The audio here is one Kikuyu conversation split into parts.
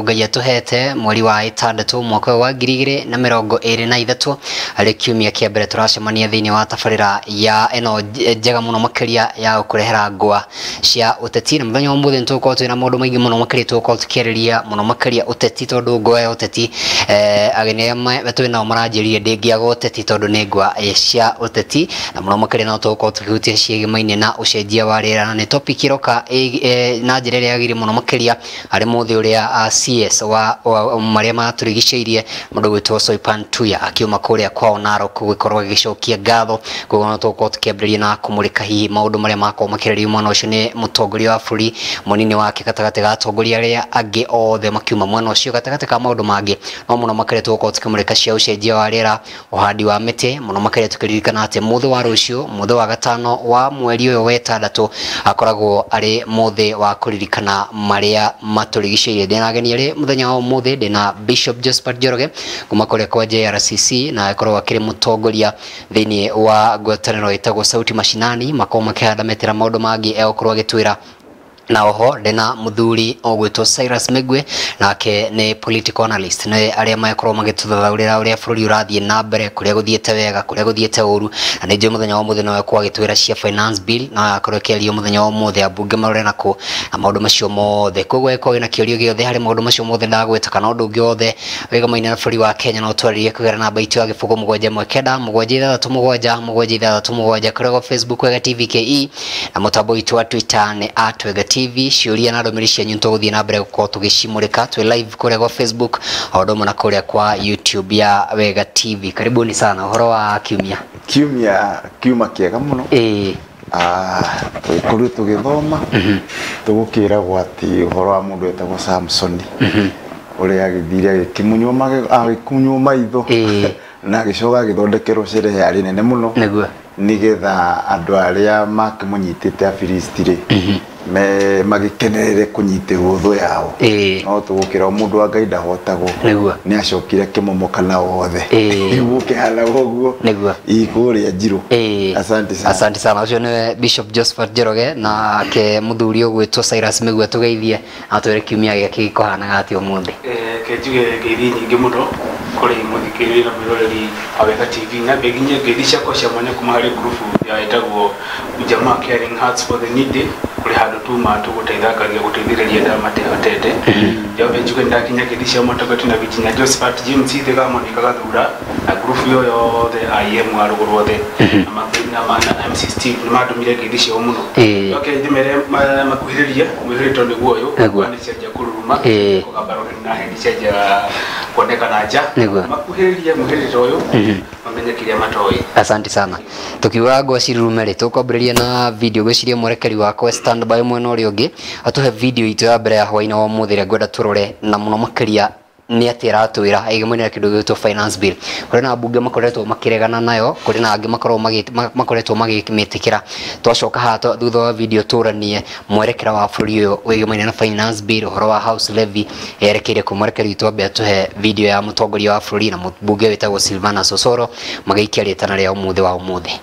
Ngai atuhete mweri wa 6 mwaka wa 2023 ari kiumia kia mbere turacemania thiini wa tabarira ya eno njega muno makiria ya kurehera ngwa cia uteti na muthenya wa muthi nitugukorwo twina maundu maingi muno makiria tugukorwo tukiariria muno makiria uteti tondu ngwa ya uteti ageni aria twĩ nao maranjĩrire ndĩngĩaga uteti tondu nĩ ngwa cia uteti na muno makiria no tugukorwo tukihutia ciĩgemaine na ucenjia wa rĩera na nĩ topic iroka na njĩra ĩrĩa yagĩrĩire muno makiria harĩ muthi ũrĩa CS wa maria maturigicĩirie mũndũ gwĩtwo Soipan Tuya akiuma kũrĩa kwao Narok gũgĩkorwo agĩcokia ngatho. Koguo no tũgũkorwo tũkĩambĩrĩria na kũmũrĩka hihi maũndũ marĩa makorwo makĩrĩrio mwena ũcio nĩ mũtongoria wa bũrũri mũnini wake gatagatĩ ga atongoria arĩa angĩ othe makiuma mwena ũcio gatagatĩ ka maũndũ mangĩ no mũno makĩria tũgũkorwo tũkĩmũrĩka cia ũcenjia wa rĩera, ũhandi wa mĩtĩ mũno makĩria tũkĩririkana atĩ mũthĩ wa rũciũ mũthĩ wa gatano wa mweri ũyũ wa ĩtandatũ akoragwo arĩ mũthĩ wa kũririkana marĩa matũrigicĩirie. Ndĩna ageni erĩ mũthenya wa ũmũthĩ, ndĩna Bishop Josephat Njoroge kuma kũrĩa kwa JRCC na akorwo akĩrĩ mũtongoria thĩinĩ wa ngwatanĩro ĩtagwo Sauti Mashinani, makorwo makĩhanda mĩtĩ na maũndũ mangĩ egũkorwo agĩtwĩra. Na oho ndĩna mũthuri ũgwĩtwo Cyrus Migwe, nake nĩ political analyst, nĩ arĩa makorwo magĩtũthathaũrĩra ũrĩa bũrũri ũrathiĩ na mbere, kũrĩa gũthiĩte wega, kũrĩa gũthiĩte ũru, na nĩ njũĩ mũthenya wa ũmũthĩ no ekorwo agĩtwĩra cia finance bill na akorwo akĩaria mũthenya wa ũmũthĩ ambunge marore nakũ na maũndũ macio mothe. Koguo ĩkorwo ĩna kĩũria gĩothe harĩ maũndũ macio mothe ndagwĩta kana ũndũ ũngĩ wothe wĩgamaine na bũrũri wa Kenya no twarĩrie kũgerera namba itũ ya 0 7 1 9 7 6 7 7 6 7 kũrĩa gwa Facebook Wega TV KE na mũtambo witũ wa Twitter nĩ @Wega TV. Ciũria na ndũmĩrĩri cianyu tũgũthiĩ na mbere gũkorwo tũgĩcimũrĩka twĩ live kũrĩa gwa Facebook o ũndũ ũmwe na kũrĩa kwa YouTube ya Wega TV. Karibuni sana. Ũhoro wa kiumia? Kiumia kiuma kĩega mũno. Tũgĩkorirwo tũgĩthoma tũgũkĩragwo atĩ ũhoro wa mũndũ wetagwo Samson ũrĩa agĩthire agĩkimunywo maitho na agĩcoka agĩthondekerwo sherehe yarĩ nene mũno nĩguo nĩgetha andũ arĩa makĩmũnyitĩte Afilisti rĩ magĩkenerere kũnyitĩrwo thũ yao. No tũgũkĩra mũndũ wa Ngai ndahotagwo, nĩ acokire kĩmomoka na wothe gũkĩhana ũguo nĩguo kũrĩa Njirũ. Asante sana. Asante sana. Ũcio nĩwe Bishop Josephat Njoroge nake mũthuri ũgwĩtwo Cyrus Migwe tũgeithie atwĩre kiumia gĩake gĩkũhanaga atĩa ũmũthĩ. Ke njuge ngeithi nyingĩ mũno kũrĩ mũthikĩrĩria na mwĩroreri wa Wega TV na nginya ngeithi ciakwa cia mwanya kuma harĩ ngurubu ya ĩtagwo Ujamaa Caring Hearts for the Needy kũrĩ handũ tuma tũgũteithangagia gũteithĩrĩria arĩa matehotete. Njambe njuge ndakinya ngeithi cia mũtongoria na Virginia Josephat James Ithiga Monica Gathura na ngurubu ĩyo yothe IM wa rũgũrũ rwothe na MC Steve nĩ mandũmire ngeithi ciao mũno. Okay, ndĩmere makuhĩrĩrie mwĩhĩrĩto nĩguo ũyũ nĩ cianjia kũruruma kũgamba na hendi cianjia kuonekana nja makuhĩrĩrie mwĩhĩrĩto ũyũ mamenye kĩrĩa matoĩ. Asante sana. Tukiuga ngwa cirurume rĩ tũkwambĩrĩria na video gwĩciria mwerekeri wakwa stand by mwena ũrĩa ũngĩ atũhe video itũ ya mbere ya hwaĩ-inĩ wa ũmũthĩ ĩrĩa ngwenda tũrore na mũno makĩria nĩ atĩ aratwĩra ĩgemaine na kĩndũ gĩgwĩtwo finance bill. Kũrĩ na ambunge makoretwo makĩregana nayo, kũrĩ na angĩ makoretwo magĩmĩtĩkĩra. Twacoka haha thutha wa video tũranie mwerekera wa bũrũri ũyũ wĩgemaine na finance bill, ũhoro wa house levy yerekeire kũ. Mwerekeri witũ ambe atũhe video ya mũtongoria wa bũrũri na mũmbunge wĩtagwo Silvana Sosoro magĩikia rĩtana rĩa ũmũthĩ wa ũmũthĩ.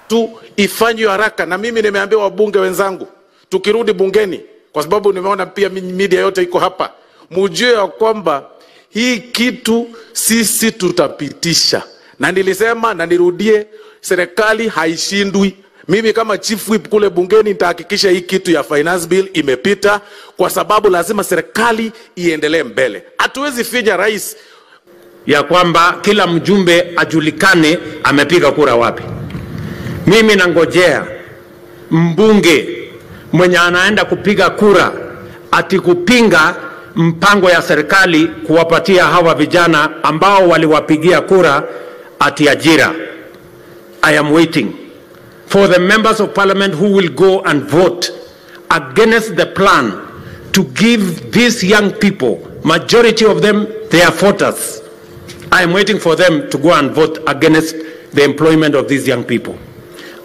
Tu ifanywe haraka, na mimi nimeambia wabunge wenzangu tukirudi bungeni, kwa sababu nimeona pia media yote iko hapa, mujue ya kwamba hii kitu sisi tutapitisha. Na nilisema na nirudie, serikali haishindwi. Mimi kama chief whip kule bungeni nitahakikisha hii kitu ya finance bill imepita, kwa sababu lazima serikali iendelee mbele. Hatuwezi finya rais ya kwamba kila mjumbe ajulikane amepiga kura wapi. Mimi nangojea mbunge mwenye anaenda kupiga kura ati kupinga mpango ya serikali kuwapatia hawa vijana ambao waliwapigia kura ati ajira. I am waiting for the members of parliament who will go and vote against the plan to give these young people, majority of them, they are voters. I am waiting for them to go and vote against the employment of these young people.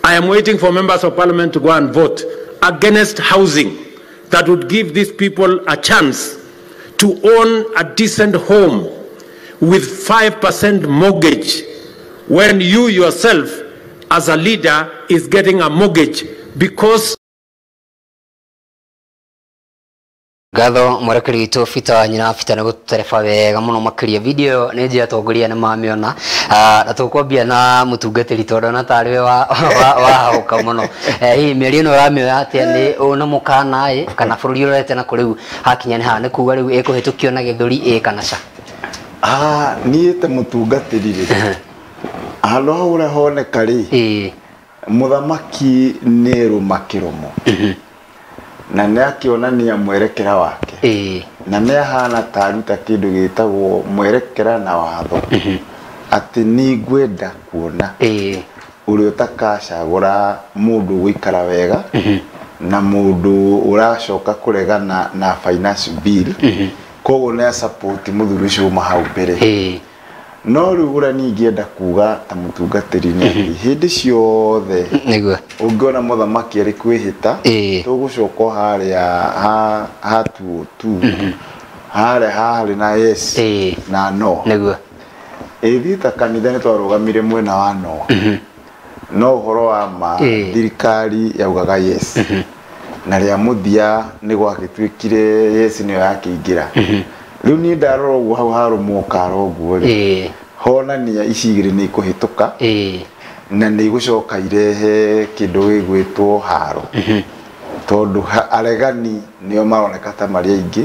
I am waiting for members of parliament to go and vote against housing that would give these people a chance to own a decent home with 5% mortgage, when you yourself as a leader is getting a mortgage because Ngatho mwerekeri witũ Peter Nyina Peter nĩ gũtũtereba wega mũno makĩria. Video nĩ njĩ atongoria nĩ mamĩona, na tũkwambia na mũtungatĩri tondũ ona tarĩ we wahahũka mũno. Hihi mĩario ĩno ũramĩoya atĩa, nĩ ũna mũkana ĩ kana bũrũri ũrorete na kũ rĩu hakinya nĩ haha, nĩ kuga rĩu ĩkũhĩtũkio na gĩthũri ĩ kana ca? Niĩ ta mũtungatĩri rĩ, handũ hau ũrĩa honeka rĩ, mũthamaki nĩ rũma kĩromo na nĩ akĩonania mwerekera wake, na nĩ ahana ta aruta kĩndũ gĩtagwo mwerekera na watho, atĩ nĩ ngwenda kuona ũrĩa ũtakacagũra mũndũ gũikara wega na mũndũ ũracoka kũregana na finance bill, koguo nĩ support mũthuri ũcio uma hau mbere. No rĩu ũrĩa niĩ ingĩenda kuga ta mũtungatĩri nĩ atĩ hĩndĩ ciothe nĩguo ũngĩona mũthamaki arĩ kwĩhĩta, tũgũcoka harĩa ha 202 harĩa harĩ na yes na no. Nĩguo ĩthiĩ ta kanitha nĩ twarũgamire mwena wa no, no ũhoro wa ma thirikari yaugaga yes, na rĩa mũthia nĩ gwagĩtuĩkire yes nĩyo yakĩingĩra. Rĩu niĩ ndarora ũguo hau harũmwo karo ũguo rĩ, honania ici igĩrĩ nĩ ikũhĩtũka na nĩ igũcoka irehe kĩndũ gĩgwĩtwo haro, tondũ aregani nĩo maroneka ta marĩ aingĩ,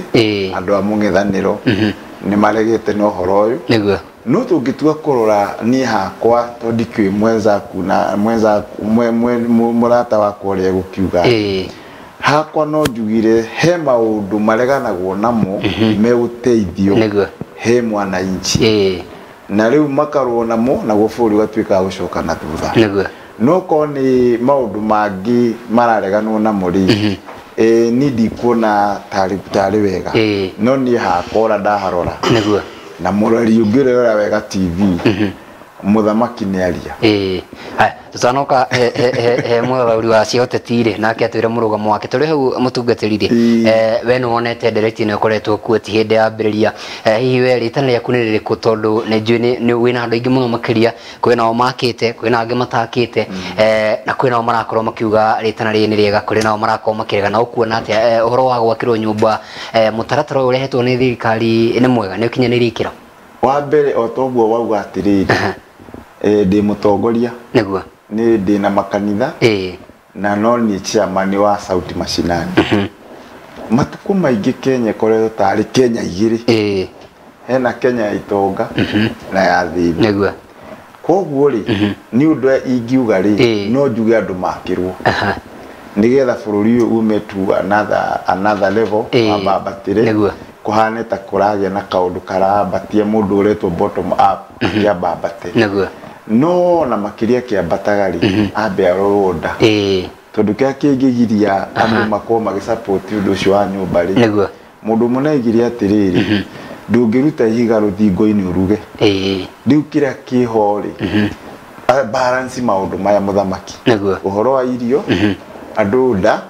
andũ a mũng'ethanĩro nĩ maregete na ũhoro ũyũ. Nĩguo no tũngĩtua kũrora niĩ hakwa tondũ ndikĩũĩ mwenzaku na mwenzaku mũrata wakwa ũrĩa egũkiuga, hakwa no njugire he maũndũ mareganagwo namo megũteithio he mwananchi, na rĩu makarwo namo naguo bũrũri ũgatuĩka wa gũcoka na thutha. No korwo nĩ maũndũ mangĩ marareganwo namo rĩ, niĩ ndikuona tarĩ wega, no niĩ hakwa ũrĩa ndaharora na mũrori ũngĩ ũrĩa wega TV, mũthamaki nĩ aria. Tutanoka he mũthathaũri wa cia ũteti rĩ, nake atwĩre mũrũgamo wake. Tũrĩ hau mũtungatĩri rĩ, we nĩ wonete ndereti ĩno ĩkoretwo kuo ti hĩndĩ yambĩrĩria, hihi we rĩtana rĩaku nĩ rĩrĩkũ? Tondũ nĩ njũĩ nĩ wĩna andũ aingĩ mũno makĩria, kwĩ nao makĩte, kwĩ nao angĩ matakĩte, na kwĩ nao marakorwo makiuga rĩtana rĩrĩ nĩ rĩega, kũrĩ nao marakorwo makĩrega. Na ũkuona atĩa ũhoro wa gwakĩrwo nyũmba, mũtaratara ũyũ ũrehetwo nĩ thirikari nĩ mwega, nĩ ũkinyanĩirie ikĩro? Wa mbere o toguo wauga atĩrĩrĩ, ndĩ mũtongoria nĩguo nĩ ndĩ na makanitha na no niĩ chairman wa Sauti Mashinani. Matukũ maingĩ Kenya ĩkoretwo tarĩ Kenya igĩrĩ, hena Kenya ya itonga na ya thĩni. Nĩguo koguo rĩ, nĩ ũndũ ingiuga rĩ, no njuge andũ makĩrwo nĩgetha bũrũri ũyũ ume to another level, wambambatĩre kũhane ta kũragĩa na kaũndũ karambatia mũndũ ũretwo bottom up akĩambambate. Nĩguo no na makĩria kĩambataga rĩ, ambe arorwo nda, tondũ kĩrĩa kĩngĩgiria andũ makorwo magĩsupport ũndũ ũcio wa nyũmba rĩ, nĩguo mũndũ ũmwe nĩaigire atĩrĩrĩ, ndũngĩruta ihiga rũthingo-inĩ ũruge. Rĩu kĩrĩa kĩho rĩ, balance maũndũ maya mũthamaki, nĩguo ũhoro wa irio, andũ nda,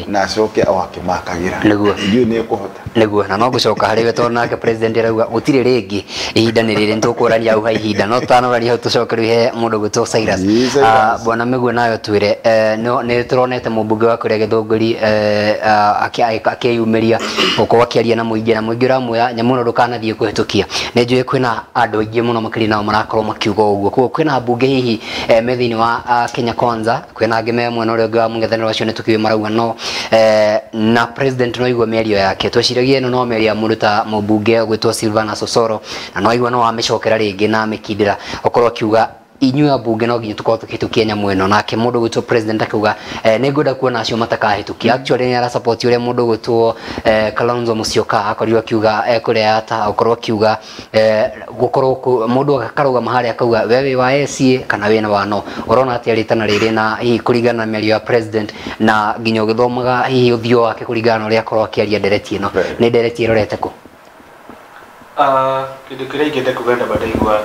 na acoke o akĩmakagĩra. Nĩguo ithuĩ nĩ ekũhota. Nĩguo na no ngũcoka harĩ we tondũ nake president arauga gũtirĩ rĩngĩ ihinda nĩ rĩrĩ, nĩtũkũrania hau ha ihinda, no tũtanorania hau tũcoke rĩu he mũndũ ũgwĩtwo Cyrus. Bwana Mĩgua nayo twĩre, nĩ tũronete mũmbunge wa kũrĩa Gĩthũngũri akĩyumĩria gũkorwo akĩaria na mũingĩ, na mũingĩ ũramwĩra nyamũ ĩno ndũkanathiĩ kũhĩtũkia. Nĩ njũĩ kwĩna andũ aingĩ mũno makĩria nao marakorwo makiuga ũguo, koguo kwĩna mbunge hihi me thĩinĩ wa Kenya Kwanza, kwĩna angĩ me mwena ũrĩa ũngĩ wa mũng'ethanĩro, acio nĩ tũkĩũĩ marauga no, na president no igua mĩario yake. Tweciragia ĩno no mĩario ya mũndũ ta mũmbunge ũgwĩtwo Silvana Sosoro, na no igua no amĩcokera rĩngĩ na amĩkindĩra okorwo akiuga inyuĩ ambunge no nginya tũkorwo tũkĩhĩtũkia nyamũ ĩno. Nake mũndũ ũgwĩtwo president akiuga nĩ ngwenda kuona acio matakahĩtũkia. Actually nĩ arasupport ũrĩa mũndũ ũgwĩtwo Kalonzo Musyoka akorirwo akiuga kũrĩa ata, okorwo akiuga gũkorwo mũndũ akarũgama harĩa akauga we wĩ wa SCA kana wĩna wa no. Ũrona atĩa rĩtana rĩrĩ na hihi kũringana na mĩario ya president na nginya ũgĩthomaga hihi ũthiũ wake kũringana na ũrĩa akorwo akĩaria ndereti ĩno, nĩ ndereti ĩrorete kũ? Kĩndũ kĩrĩa ingĩenda kuga ndamba ndaigua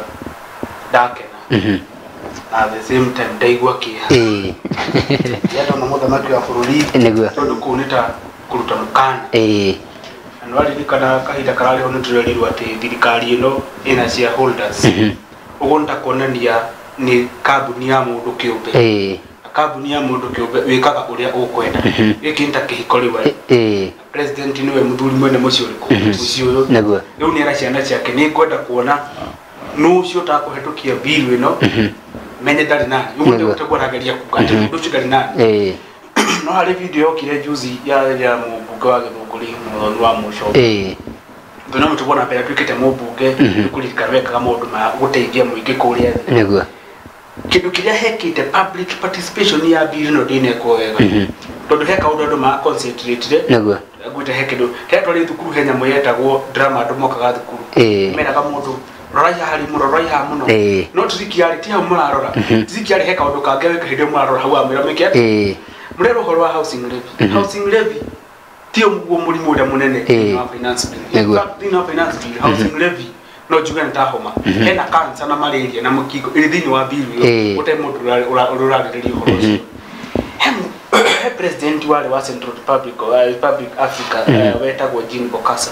ndakena, at the same time ndaigua kĩeha. Ndona mũthamaki wa bũrũri nĩguo tondũ kũu nĩ ta kũruta mũkana. Na nĩwaririkana kahinda kararĩ ho nĩtũrerirwo atĩ thirikari ĩno ĩna shareholders, ũguo nĩ ta kuonania nĩ kambuni ya mũndũ kĩũmbe. Kambuni ya mũndũ kĩũmbe wĩkaga ũrĩa ũkwenda. Gĩkĩ nĩ ta kĩhiko rĩu. President niwe muthuri mwene muciĩ ũrĩkũ muciĩ ũyũ Nĩguo. Rĩu nĩ era ciana ciake nĩ ngwenda kuona nũ ũcio ũtakũhetũkia bill ĩno menye ndarĩ nani ũguo Nĩguo. nĩguo arageria kuga atĩ mũndũ ũcio ndarĩ nani. No harĩ video yokire juzi ya mũmbunge wa Gĩthũngũri Mũthoni wa Mũco. Thuna mũtũgwo na mbere atuĩkĩte mũmbunge nĩkũririkana wekaga maũndũ ma gũteithia mũingĩ kũrĩa thĩ. Nĩguo. Kĩndũ kĩrĩa hekĩte public participation ya bill ĩno ndĩnekwo wega tondũ he kaũndũ andũ ma concentrate Nĩguo. Ngwĩte he kĩndũ he twarĩ thukuru he nyamũ yetagwo drama andũ mokaga thukuru meraga mũndũ rorai haha rĩ mũno rorai haha mũno no trick yarĩ ti hau mũrarora trick yarĩ he kaũndũ kangĩ weka hĩndĩ ĩyo mũrarora hau amwĩra mĩke atĩa mũrerwo ũhoro wa housing levy. Housing levy ti ũguo mũrimũ ũrĩa mũnene thĩinĩ wa finance bill. In fact, thĩinĩ wa finance bill housing levy no njuge nĩ ta homa hena cancer na malaria na mũkingo ĩrĩ thĩinĩ wa bill ĩyo gũtarĩ mũndũ ũrarĩrĩria ũhoro ũcio. He president warĩ wa Central Republic Africa wetagwo Jean Bokassa.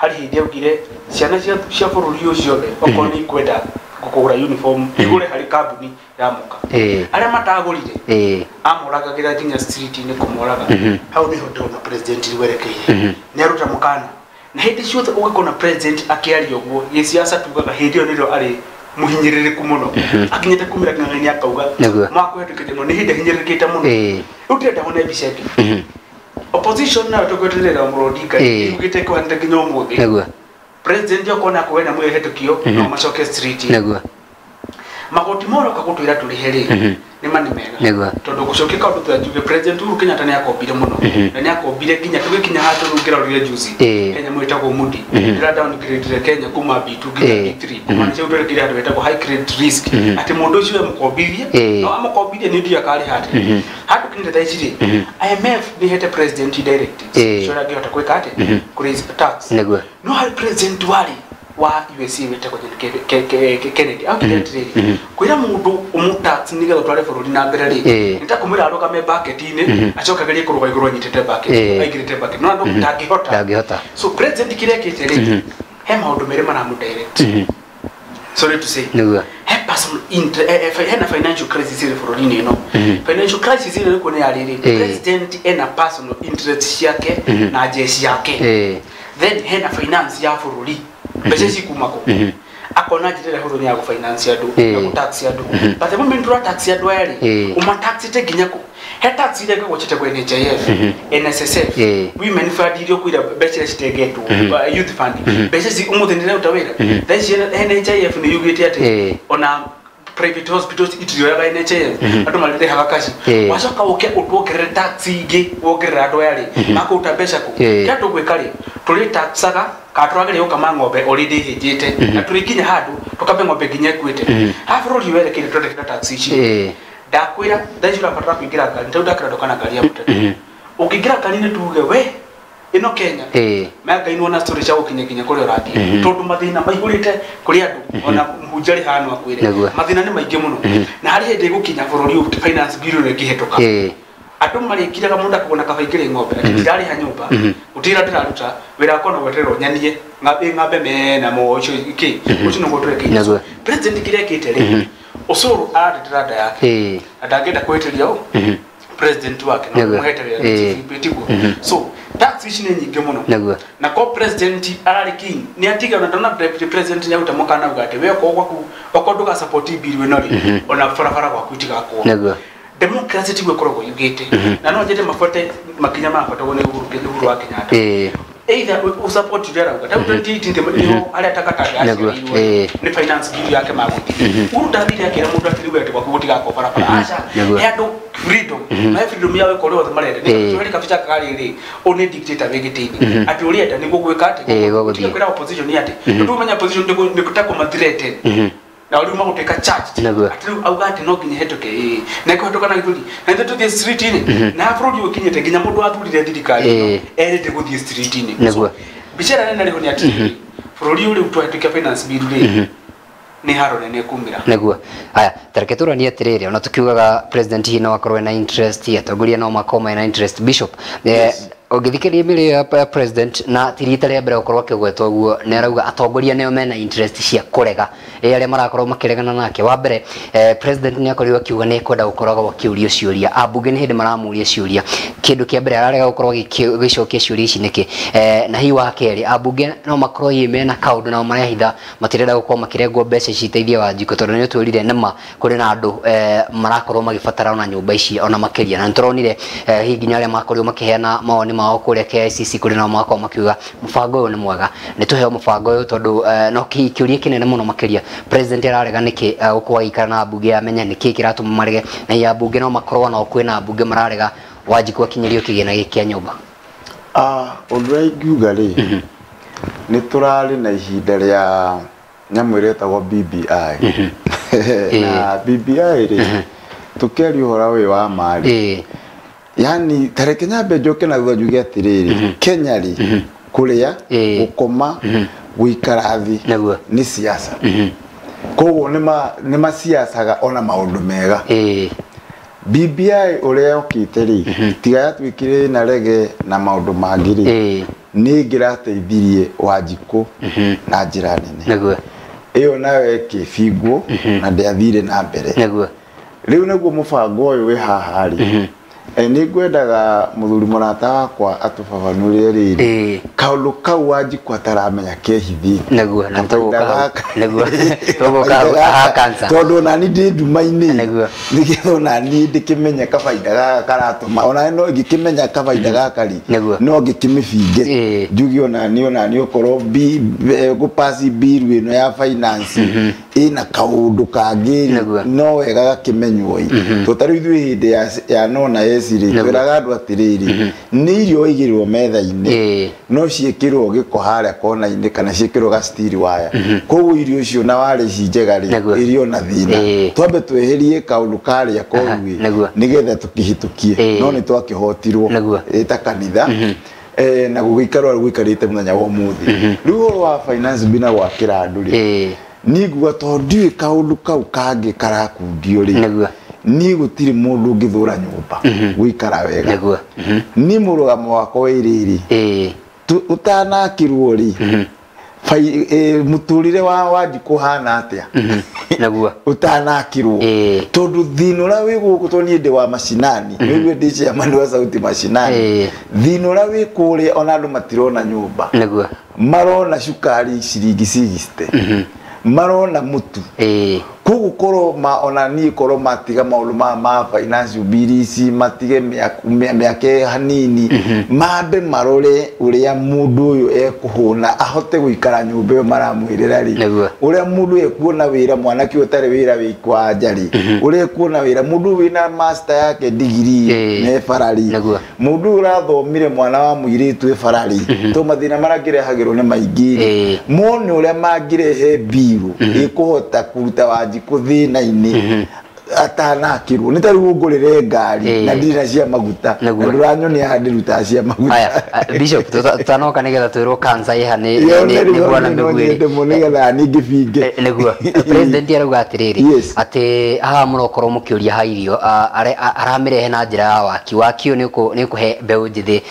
Harĩ hĩndĩ augire ciana cia bũrũri ũyũ ciothe okorwo nĩ ikwenda kũgũra uniform igũre harĩ kambuni ya mũka arĩa matagũrire amoragagĩra nginya street-inĩ kũmoraga. Hau nĩho ndĩrona president werekeire nĩ aruta mũkana na hĩndĩ ciothe ũgĩkona president akĩaria ũguo gĩciaca tugaga hĩndĩ ĩyo nĩrĩo arĩ mũhinyĩrĩrĩku mũno akinyĩte kumĩra kĩng'ang'a-inĩ akauga mwakũhetũkĩte mũno nĩ hĩndĩ ahinyĩrĩrĩkĩte mũno. Rĩu ndĩrenda wone mbica ĩngĩ opposition nayo tũgweterera Mũrũ Odinga yugĩte kũhanĩte nginya ũmũthĩ. Nĩguo. President okorwo nĩakũgĩa na mwĩhetũkio no macoke street. Nĩguo. Magoti moroka gũtwĩra tũrĩhe rĩ nĩ mani mega tondũ gũcokia kaũndũ ta njuge President Uhuru Kenyatta nĩ akombire mũno na nĩ akombire nginya tũgĩkinya handũ rĩu ngĩrorire juzi Kenya mwĩtagwo Moody ndĩra downgrade Kenya kuma B2 nginya B3 kumaanisha ũndũ handũ wetagwo high credit risk atĩ mũndũ ũcio emũkombithie no amũkombithie nĩ ndio akarĩha atĩ handũ kinyĩte thaa ici rĩ IMF nĩ ĩhete president directives cio ũrĩa angĩhota gwĩka atĩ kũ raise tax. Nĩguo. No harĩ president warĩ wa USA wetagwo Kennedy augire atĩrĩrĩ kwĩra mũndũ ũmũtax nĩgetha ũtware bũrũri na mbere rĩ nĩ ta kũmwĩra arũgame bucket-inĩ acoke agerie kũrũga igũrũ anyitĩte bucket aingĩrĩte bucket no andũ ndangĩhota. So president kĩrĩa ekĩte rĩ he maũndũ merĩ maramũ direct. Sorry to say. Nĩguo. He personal hena financial crisis ĩrĩ bũrũri-inĩ ĩno. Financial crisis ĩno nĩkuo nĩ ya rĩrĩ president ena personal interest ciake na jeshi yake then hena finance ya bũrũri mbeca ici kuma kũ akona njĩra ĩrĩa hũthũ nĩ ya gũfinance andũ na gũtax andũ but the moment ũratax andũ aya rĩ ũmataxĩte nginya kũ he tax iria ĩngĩkorwo ciĩtagwo NHIF NSSF women fund iria ũkwĩra mbeca iria citengetwo youth fund mbeca ici ũmũthĩ nĩ iraruta wĩra thaa ici NHIF nĩ yugĩte atĩ ona private hospitals itirioyaga NHIF andũ marĩrĩhaga kaci wacoka ũke ũtuongerere tax ingĩ wongerere andũ aya rĩ makũruta mbeca kũ kĩrĩa tũgwĩka rĩ tũrĩtaxaga kana tũrageria gũkama ng'ombe already ĩhĩnjĩte na tũrĩkinya handũ tũkame ng'ombe nginya ĩkuĩte haha bũrũri werekeire tũrendekithia tax ici ndakwĩra thaa ici ũrabatara kũingĩra ngari tondũ ndakĩra ndoka na ngari ya mũteti ũngĩingĩra ngari-inĩ tuge we ĩno Kenya mangainwo na story cia gũkinya nginya kũrĩa ũrathiĩ tondũ mathĩna maihũrĩte kũrĩ andũ ona mũhunjia arĩ haha no akwĩre mathĩna nĩ maingĩ mũno na harĩ hĩndĩ ĩgũkinya bũrũri ũyũ finance bill ĩno ĩngĩhetũka andũ marĩkiraga mũndũ akona kaba ingĩrĩ ng'ombe atĩ ndirarĩha nyũmba gũtirĩ ndĩraruta wĩra wakwa no gwetererwo nyanie ng'ambe mena mo ũcio kĩ ũcio nĩguo twerekeire. President kĩrĩa ekĩte rĩ Osoro aratetera nda yake na ndangĩenda kũhĩtĩria ũ president wake no mũhete wĩra tiguo. So tax ici nĩ nyingĩ mũno na ko president ararĩ king nĩ atiga ona ndona deputy president nĩ aruta mũkana auga atĩ we okorwo gwaku okorwo ndũga support bill ĩno rĩ ona barabara gwaku itigakwo. Democracy tiguo ĩkoragwo yugĩte na no njende mabuate makinya mabuatagwo nĩ Uhuru wa Kenyatta either usupport ũrĩa arauga ta 2018 nĩho arĩa takataka aciarĩirwo nĩ finance bill yake magũthiĩ Uhuru ndathire akĩra mũndũ atĩ rĩu atĩ gwaku gũtigakwo barabara aca he andũ freedom na freedom yao ĩkorwo othe marenda nĩ harĩ kabica karĩ ũyũ nĩ dictator wĩ gĩtĩ-inĩ atĩ ũrĩenda nĩguo gwĩka atĩ kwĩra opposition nĩ atĩ tondũ ũmenya opposition nĩ ta kũmathreaten na rĩu magũtuĩka charged atĩ rĩu auga atĩ no nginya hetũke na ĩkũhetũka na gĩthũri na ithuĩ tũthiĩ street-inĩ na bũrũri ũyũ ũkinyĩte nginya mũndũ wathurire thirikari ĩno erĩte gũthiĩ street-inĩ. Mbica ĩrĩa nene rĩho nĩ atĩrĩrĩ bũrũri ũyũ rĩu twahĩtũkia finance bill rĩ nĩ haro nene ĩkumĩra. Nĩguo. Aya tareke tũranie atĩrĩrĩ ona tũkiugaga president hihi no akorwo ena interest atongoria no makorwo mena interest Bishop Ũngĩthikĩrĩria mĩario ya president na ti rita rĩa mbere gũkorwo akĩgwetwo ũguo, nĩ arauga atongoria nĩo mena interest cia kũrega arĩa marakorwo makĩregana nake. Wa mbere, president nĩ akorirwo akiuga nĩ ekwenda gũkoragwo akĩũrio ciũria, ambunge nĩ hĩndĩ maramũria ciũria. Kĩndũ kĩa mbere ararega gũkorwo agĩcokia ciũria ici nĩkĩ? Na hihi wa kerĩ, ambunge no makorwo hihi mena kaũndũ nao marehitha, matirenda gũkorwo makĩrengwo mbeca ici iteithie Wanjikũ, tondũ nĩ twĩrire nĩma kũrĩ na andũ marakorwo magĩbatara ona nyũmba ici ona makĩria, na nĩtũronire hihi nginya arĩa makorirwo makĩheana mawoni mao kũrĩa KICC, kũrĩ nao makorwo makiuga mũbango ũyũ nĩ mwega, nĩ tũheo mũbango ũyũ, tondũ no kĩũria kĩnene mũno makĩria president ararega nĩkĩ gũkorwo agĩikara na ambunge amenya nĩkĩ kĩratũma marege, na hihi ambunge no makorwo nao kwĩna ambunge mararega Wanjikũ akinyĩrio kĩgĩna gĩkĩ kĩa nyũmba. Ũndũ ũrĩa ingiuga rĩ, nĩ tũrarĩ na ihinda rĩa nyamũ ĩrĩa ĩtagwo BBI. Na BBI rĩ, tũkĩaria ũhoro ũyũ wa mari, yani tareke nyambe njoke na thutha njuge atĩrĩrĩ, Kenya rĩ, kũrĩa, gũkoma, gũikara thĩ nĩ siasa. Koguo nĩ maciacaga ona maũndũ mega. BBI ũrĩa yokĩte rĩ, tiga yatuĩkire na rege na maũndũ mangĩ rĩ, nĩ ĩngĩrateithirie Wanjikũ na njĩra nene. Ĩyo nayo ĩkĩbingwo na ndĩathire na mbere. Rĩu nĩguo mũbango ũyũ wĩ haha rĩ, nĩ ngwendaga mũthuri mũrata wakwa atũbabanũrĩre rĩrĩ kaũndũ kau Wanjikũ ataramenya kehithĩte. Nĩguo, na tũgũka haha cancer. Tondũ ona niĩ ndĩ nduma-inĩ, nĩgetha ona niĩ ndĩkĩmenye kabaida gaka karatũma, ona no ingĩkĩmenya kabaida gaka rĩ, no ngĩkĩmĩbinge njuge ona niĩ okorwo gũpasi bill ĩno ya finance ĩna kaũndũ kangĩ rĩ, no wega gakĩmenywo ĩ. Tondũ ta rĩu ithuĩ hĩndĩ ya no na yes rĩ, twĩraga andũ atĩrĩrĩ, nĩ irio igĩrwo metha-inĩ no ciĩkĩrwo gĩko harĩa kona-inĩ kana ciĩkĩrwo ga steel wire. Koguo irio icio na warĩ ci njega rĩ, irio na thĩna. Twambe tweherie kaũndũ karĩa koru ĩ, nĩgetha tũkĩhĩtũkie. No nĩ twakĩhotirwo ta kanitha, na gũgĩikarwo gũikarĩte mũthenya wa ũmũthĩ. Rĩu ũhoro wa finance bill na gwakĩra andũ rĩ, niĩ nguga tondũ ndiũĩ kaũndũ kau kangĩ karakundio rĩ, niĩ gũtirĩ mũndũ ũngĩthũra nyũmba gũikara wega. Niĩ mũrũgamo wakwa wĩ rĩrĩ, ũtanakĩrwo rĩ, mũtũrĩre wa Wanjikũ ũhana atĩa? Ũtanakĩrwo. Tondũ thĩna ũrĩa wĩ gũkũ, tondũ niĩ ndĩ wa macinani, nĩguo ndĩ chairman wa Sauti Mashinani, thĩna ũrĩa wĩ kũrĩa ona andũ matirona nyũmba, marona cukari ciringi 60, marona mũtu. Koguo korwo ona niĩ korwo matiga maũndũ ma financial bill ici, matige mĩaka hanini, mambe marore ũrĩa mũndũ ũyũ ekũhũna ahote gũikara nyũmba ĩyo maramwĩrĩra rĩ, ũrĩa mũndũ ekuona wĩra, mwanake ũyũ ũtarĩ wĩra wĩ kwanja rĩ, ũrĩa ekuona wĩra, mũndũ wĩna master yake degree na bara rĩ, mũndũ ũyũ ũrathomire mwana wa mũirĩtu e bara rĩ, tondũ mathĩna marĩa angĩrehagĩrwo nĩ maingĩ rĩ, mone ũrĩa mangĩrehe mbiru ĩkũhota kũruta Wanjikũ thĩna-inĩ atanakĩrwo. Nĩ ta rĩu ũngũrĩre ngari na ndirĩ na cia maguta, na ndũranyonia haha ndĩrutaga cia maguta. Aya, Bishop, tũtanoka nĩgetha twĩrwo cancer ĩha nĩ bwana Mĩgwĩrĩ. Nĩgetha niĩ ngĩbinge. Nĩguo. President arauga atĩrĩrĩ, atĩ haha mũrokorwo mũkĩũria ha irio, aramĩrehe na njĩra ya waki. Waki ũyũ nĩ ũkũhe mbeũ njĩthĩ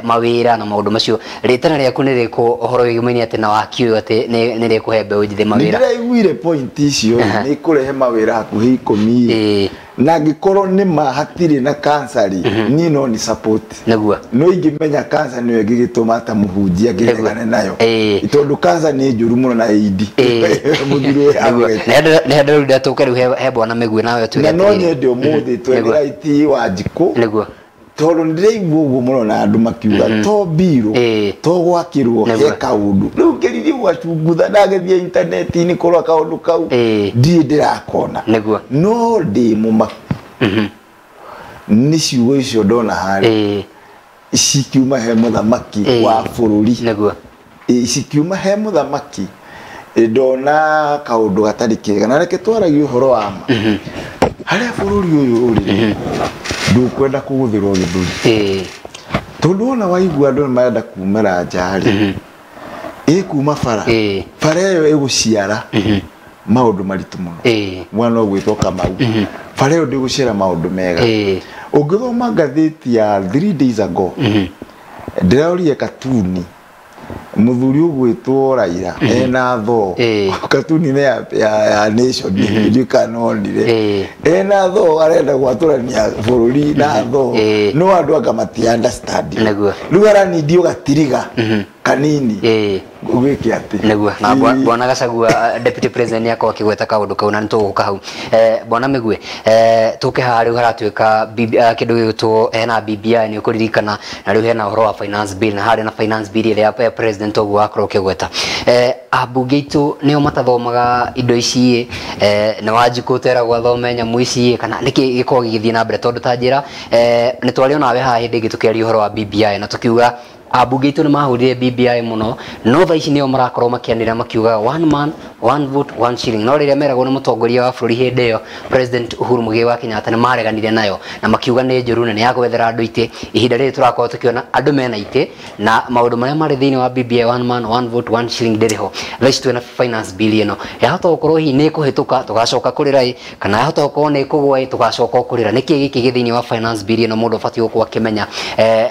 mawĩra na maũndũ macio. Rĩtana rĩaku nĩ rĩrĩkũ ũhoro wĩgiĩ atĩ na waki ũyũ atĩ nĩ rĩkũhe mbeũ njĩthĩ mawĩra? Nĩ ndĩraiguire point icio, nĩ ikũrehe mawĩra hakuhĩ 10. Na angĩkorwo nĩ ma hatirĩ na cancer rĩ, niĩ no ni support. Nĩguo. No ingĩmenya cancer nĩyo ĩngĩgĩtũma ta mũhunjia ngĩregane nayo, tondũ cancer nĩ njũru mũno na AIDS. Mũthuri ũyũ agwete. Nĩ handũ rĩu ndatũke rĩu he bwana Mĩgwĩ nawe ũtwĩre Na no nyende ũmũthĩ twethe Wanjikũ. Nĩguo. Tondũ nĩndĩraigua ũguo mũno na andũ makiuga to mbirũ, to gwakĩrwo he kaũndũ. Rĩu ngĩririe gwacungutha ndagĩthiĩ intaneti-inĩ kũrora kaũndũ kau, ndirĩ ndĩrakona. No ndĩ mũmaku nĩ ciugo icio ndona harĩa cikiuma he mũthamaki wa bũrũri. Cikiuma he mũthamaki ndona kaũndũ gatarĩ kega. Na reke twaragie ũhoro wa ma, harĩa bũrũri ũyũ ũrĩ ndũkwenda kũgũthĩrwo gĩthũri, tondũ ona waigua andũ nĩ marenda kumĩra nja rĩ, ĩkuma bara, bara ĩyo ĩgũciara maũndũ maritũ mũno. Mwana ũgwĩtwo Kamau, bara ĩyo ndĩgũciara maũndũ mega. Ũngĩthoma ngathĩti ya 3 days ago, Ndĩraũrie katuni muthuri ugwitwo Raila ena tho katuni ne ya nation ndikanonire ena tho arenda gwaturania bururi na tho no andu anga mati understand riu aranindi ugatiriga kanini gwike ati niguo na bwana Gachagua deputy president yakwa akigweta kaundu kau na nituguka hau bwana Migwe tuke haha riu haratuika kindu gigwitwo hena BBI ni ukuririkana na riu hena uhoro wa finance bill na hari na finance bill ĩrĩa ya president ũguo wakorwo ũkĩgweta ambunge aitũ nĩo matathomaga indo ici nĩ Wanjikũ teragwo athome nyamũ ici kana nĩkĩ gĩkoragwo gĩgĩthiĩ na mbere tondũ ta njĩra nĩ twarĩ onawe haha hĩndĩ ĩngĩ tũkĩaria ũhoro wa BBI na tũkiuga ambunge aitũ nĩ mahũrire BBI mũno no thaa ici nĩo marakorwo makĩanĩrĩra makiuga one man one vote one shilling no rĩrĩa meragwo nĩ mũtongoria wa bũrũri hĩndĩ ĩyo President Uhuru Muigai wa Kenyatta nĩ mareganire nayo na makiuga nĩ njũru na nĩ ya gwethera andũ itĩ ihinda rĩrĩ tũrakorwo tũkĩona andũ mena itĩ na maũndũ marĩa marĩ thĩinĩ wa BBI one man one vote one shilling ndĩrĩ ho thaa ici twĩna finance bill ĩno yahota gũkorwo hihi nĩ ĩkũhĩtũka tũgacoka kũrĩra ĩ kana yahota gũkorwo nĩ ĩkũgwa ĩ tũgacoka kũrĩra nĩkĩ gĩkĩ gĩ thĩinĩ wa finance bill ĩno mũndũ ũbatiĩ gũkorwo akĩmenya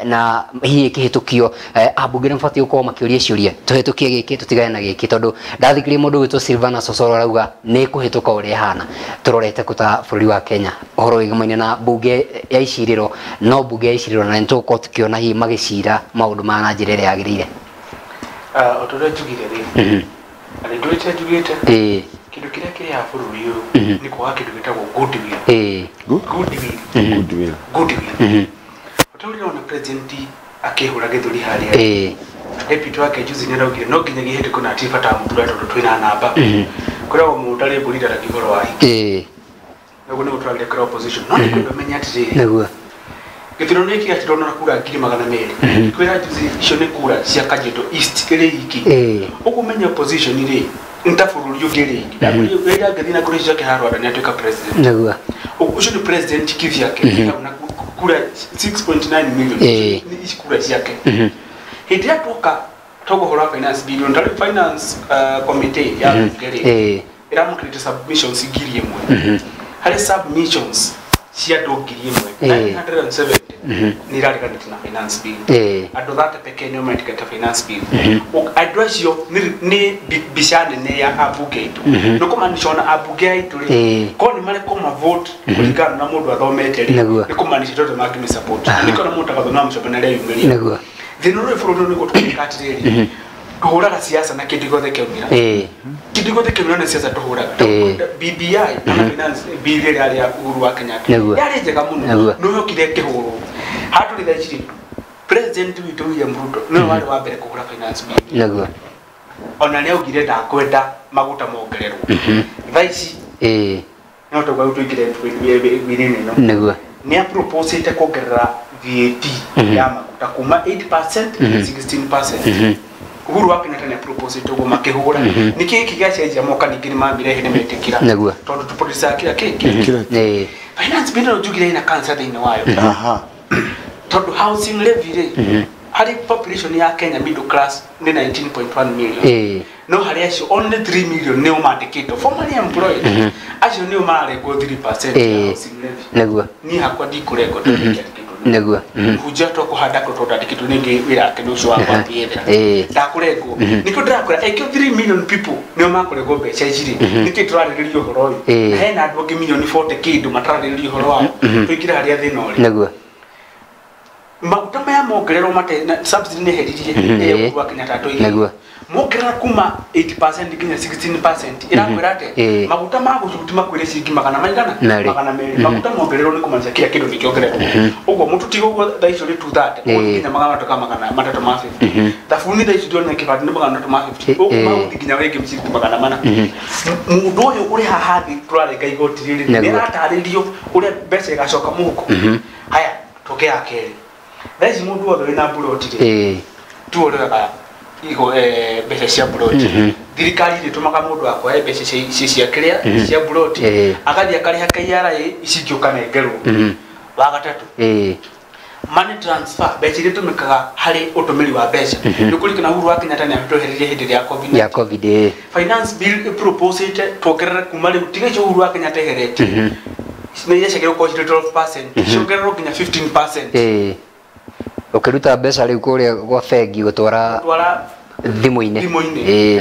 na hihi ĩkĩhĩtũkio ambunge nĩ mabatiĩ gũkorwo makĩũria ciũria tũhĩtũkie gĩkĩ tũtigane na gĩkĩ tondũ ndathikĩrĩria mũndũ ũgwĩtwo Silvana Sosoro arauga nĩ kũhĩtũka ũrĩa ĩhana tũrorete kũ ta bũrũri wa Kenya ũhoro wĩgamaine na bunge ya icirĩro no bunge ya icirĩro na nĩtũgũkorwo tũkĩona hihi magĩcira maũndũ maya na njĩra ĩrĩa yagĩrĩire o ta ũrĩa njugire rĩ na nĩ ndũrĩte njugĩte kĩndũ kĩrĩa kĩrĩaga bũrũri ũyũ nĩ kwaga kĩndũ gĩtagwo goodwill goodwill goodwill o ta ũrĩa ũrona president akĩhũra gĩthũri harĩa deputy wake juzi nĩ araugire no nginya gĩhĩtũkwo na hatirĩ bata wa mũthuri tondũ twĩna namba kũrĩa o mũndũ ũtarĩ mbũri ndaragia ũhoro wa hiki nĩguo nĩguo tũragĩria kũrĩa opposition no nĩ kwenda ũmenye atĩrĩrĩ nĩguo gĩthurano gĩkĩ gĩatirwo na kura 200,000 kwĩra juzi icio nĩ kura cia Kajiado East ĩrĩ iki ũguo ũmenye opposition rĩ nĩ ta bũrũri ũngĩ rĩngĩ rĩrĩa angĩthiĩ na kũrĩ ciake haha Rwanda nĩ atuĩka president nĩguo ũcio nĩ president kivyake na kura 6.9 million ici kura ciake hĩndĩ ĩrĩa tuoka tũgũhũra finance bill ndari finance committee ya bunge rĩ ĩramũkĩrĩte submissions 1,000 harĩ submissions cia andũ 1,970 nĩ irareganĩte na finance bill andũ 30 pekee nĩo metĩkĩte finance bill andũ acio nĩ mbica nene ya ambunge aitũ nĩ kũmaanisha ona ambunge aitũ rĩ korwo nĩ marekwo mavote kũringana na mũndũ athomete rĩ nĩ kũmaanisha tondũ mangĩmĩ support nĩkĩo ona mũndũ agathoma mũcombe na areyumĩria thĩna ũrĩa bũrũri nĩguo tũkĩka atĩrĩrĩ tũhũraga siasa na kĩndũ gĩothe kĩaumĩra kĩndũ gĩothe kĩaumĩra nĩ siasa tũhũraga BBI kana finance bill ĩrĩa yarĩ ya Uhuru wa Kenyatta yarĩ njega mũno no yokire ĩkĩhũrwo haha tũrĩ thaa ici rĩ president witũ William Ruto nĩwe warĩ wa mbere kũhũra finance bill nĩguo ona nĩ augire ndakwenda maguta mongererwo thaa ici no tũgwa tũingĩre bill-inĩ ĩno nĩguo nĩ aproposĩte kuongerera VAT ya maguta kuma 8% 16%. Uhuru wa Kenyatta nĩ aproposĩte ũguo makĩhũra nĩkĩ gĩkĩ gĩacenjia moka ningĩ nĩ mambire hĩndĩ metĩkĩra tondũ tũproducer kĩrĩa kĩngĩ finance bill no njugire ĩna cancer thĩinĩ wayo tondũ housing levy rĩ harĩ population ya Kenya middle class nĩ 19.1 million no harĩ acio only 3 million nĩo mandĩkĩtwo formerly employed acio nĩo mararengwo 3% ya housing levy nĩguo niĩ hakwa ndikũrengwo tondũ ndikĩandĩkĩtwo nĩguo hunjia to kũhanda kũ tondũ andĩkĩtwo ningĩ wĩra wake nĩ ũcio wa gwĩethera ndakũrengwo nĩkĩo ndĩrakwĩra ekĩo 3 million people nĩo makũrengwo mbeca ici rĩ nĩkĩo tũrarĩrĩria ũhoro ũyũ na hena andũ angĩ milioni 40 kĩndũ matararĩrĩria ũhoro wao tũingĩre harĩa thĩna ũrĩ nĩguo maguta maya mongererwo mate na subsidy nĩ heririe ĩyo Uhuru wa Kenyatta atũigire mongerera kuma 8% nginya 16% ĩrakwĩra atĩ maguta ma gũcuti makwĩre ciringi magana maigana magana merĩ maguta mongererwo nĩ kũmaanisha kila kĩndũ nĩ kĩongererwo ũguo mũtu ti ũguo thaa icio rĩ 230 ũguo nginya magana matatũ ka magana matatũ ma 50 thabuni thaa icio ndĩrona kĩbandĩ nĩ magana matatũ ma 50 ũguo maguthi nginya rĩngĩ ciringi magana mana mũndũ ũyũ ũrĩ haha thĩ tũrarenga igoti rĩrĩ nĩ aratarĩrio ũrĩa mbeca igacoka mũhuko haya tũke ya kerĩ thaa ici mũndũ wothe wĩna mburoti rĩ tu ũrĩaga igo mbeca cia mburoti thirikari ĩrĩtũmaga mũndũ akoe mbeca cia kĩrĩa cia mburoti agathiĩ akarĩha KRA ici ingĩ ũkanengerwo wa gatatũ money transfer mbeca iria itũmĩkaga harĩ ũtũmĩri wa mbeca nĩ kũririkana Uhuru wa Kenyatta nĩ atwehereirie hĩndĩ ĩrĩa ya COVID finance bill ĩproposĩte tuongerere kuma rĩu tiga icio Uhuru wa Kenyatta eheretie nĩ iria ciagĩrĩirwo gũkorwo cirĩ 12% ciongererwo nginya 15% Ũkĩruta mbeca rĩu kũrĩa gwa bengi gũtwara thimũ-inĩ.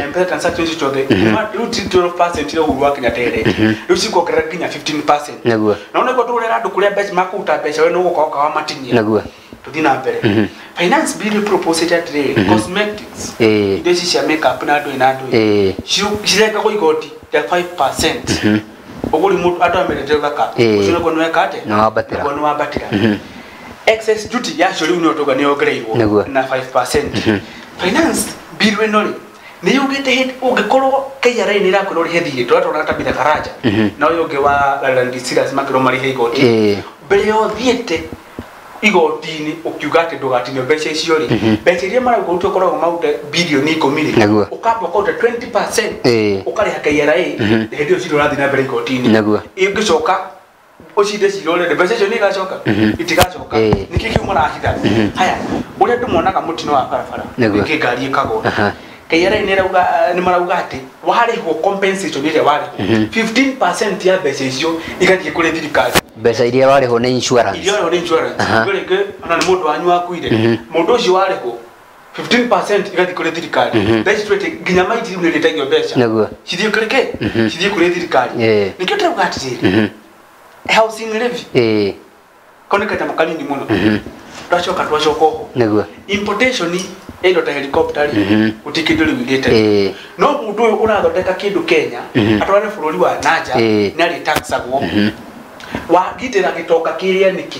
M-Pesa transactions ciothe rĩu ti 12% ĩrĩa Uhuru wa Kenyatta erete, rĩu cikuongerera nginya 15%. Nĩguo. Na ona tũrera andũ kũrĩa mbeca makũruta mbeca we nĩũgũka ũkawamatinia. Nĩguo. Tũthiĩ na mbere. Finance bill propose atĩrĩrĩ, cosmetics, indo ici cia makeup na ndũĩ na ndũĩ, cirengagwo igoti rĩa 5%. Ũguo rĩu mũndũ andũ amerite ũthaka ũcio naguo nĩweka atĩa? Nĩwambatĩra. Naguo nĩwambatĩra. Excess duty yacio rĩu nĩyo tũga nĩyongereirwo na 5%. Finance bill ĩno rĩ nĩ yugĩte hĩndĩ ũngĩkorwo KRA nĩ ĩrakwĩra ũrĩhe thirĩ, tũratwara Tabitha Karanja na ũyũ ũngĩ wa Land Distillers makĩrwo marĩhe igoti, mbere ya ũthiĩte igoti-inĩ ũkiuga atĩ ndũgatinio mbeca icio rĩ, mbeca iria marauga ũrute ũkoragwo maruta bilioni 10 rĩ, ũkamba ũkaruta 20% ũkarĩha KRA, hĩndĩ ĩyo cira ũrathiĩ na mbere igoti-inĩ. Ĩngĩcoka ũcinde cira ũrĩa mbeca icio nĩ igacoka? Itigacoka. Nĩkĩ kĩu marahitha? Haya, ũrĩa andũ monaga mũtino wa barabara, nĩkĩ ngari ĩkagwa, KRA nĩ marauga atĩ warĩhwo compensation ĩrĩa warĩhwo 15% ya mbeca icio igathiĩ kũrĩ thirikari. Mbeca iria warĩhwo nĩ insurance. Iria warĩhwo nĩ insurance. Rĩngĩ ona nĩ mũndũ wanyu wakuire, mũndũ ũcio warĩhwo 15% igathiĩ kũrĩ thirikari. Thaa ici twĩte nginya maiti rĩu nĩ ĩrĩtagio mbeca. Cithiĩ kũrĩ kĩ? Cithiĩ kũrĩ thirikari. Nĩkĩo ndĩrauga atĩrĩrĩ, housing levy kau nĩ kanyamũ kanini mũno. Twacoka twacoka oho. Nĩguo. Importation ya indo ta helicopter rĩ, gũtirĩ kĩndũ rĩu irĩte. No mũndũ ũyũ ũrathondeka kĩndũ Kenya atware bũrũri wa nanja nĩ arĩtaxagwo. Wagitĩra gĩtonga kĩrĩa nĩkĩ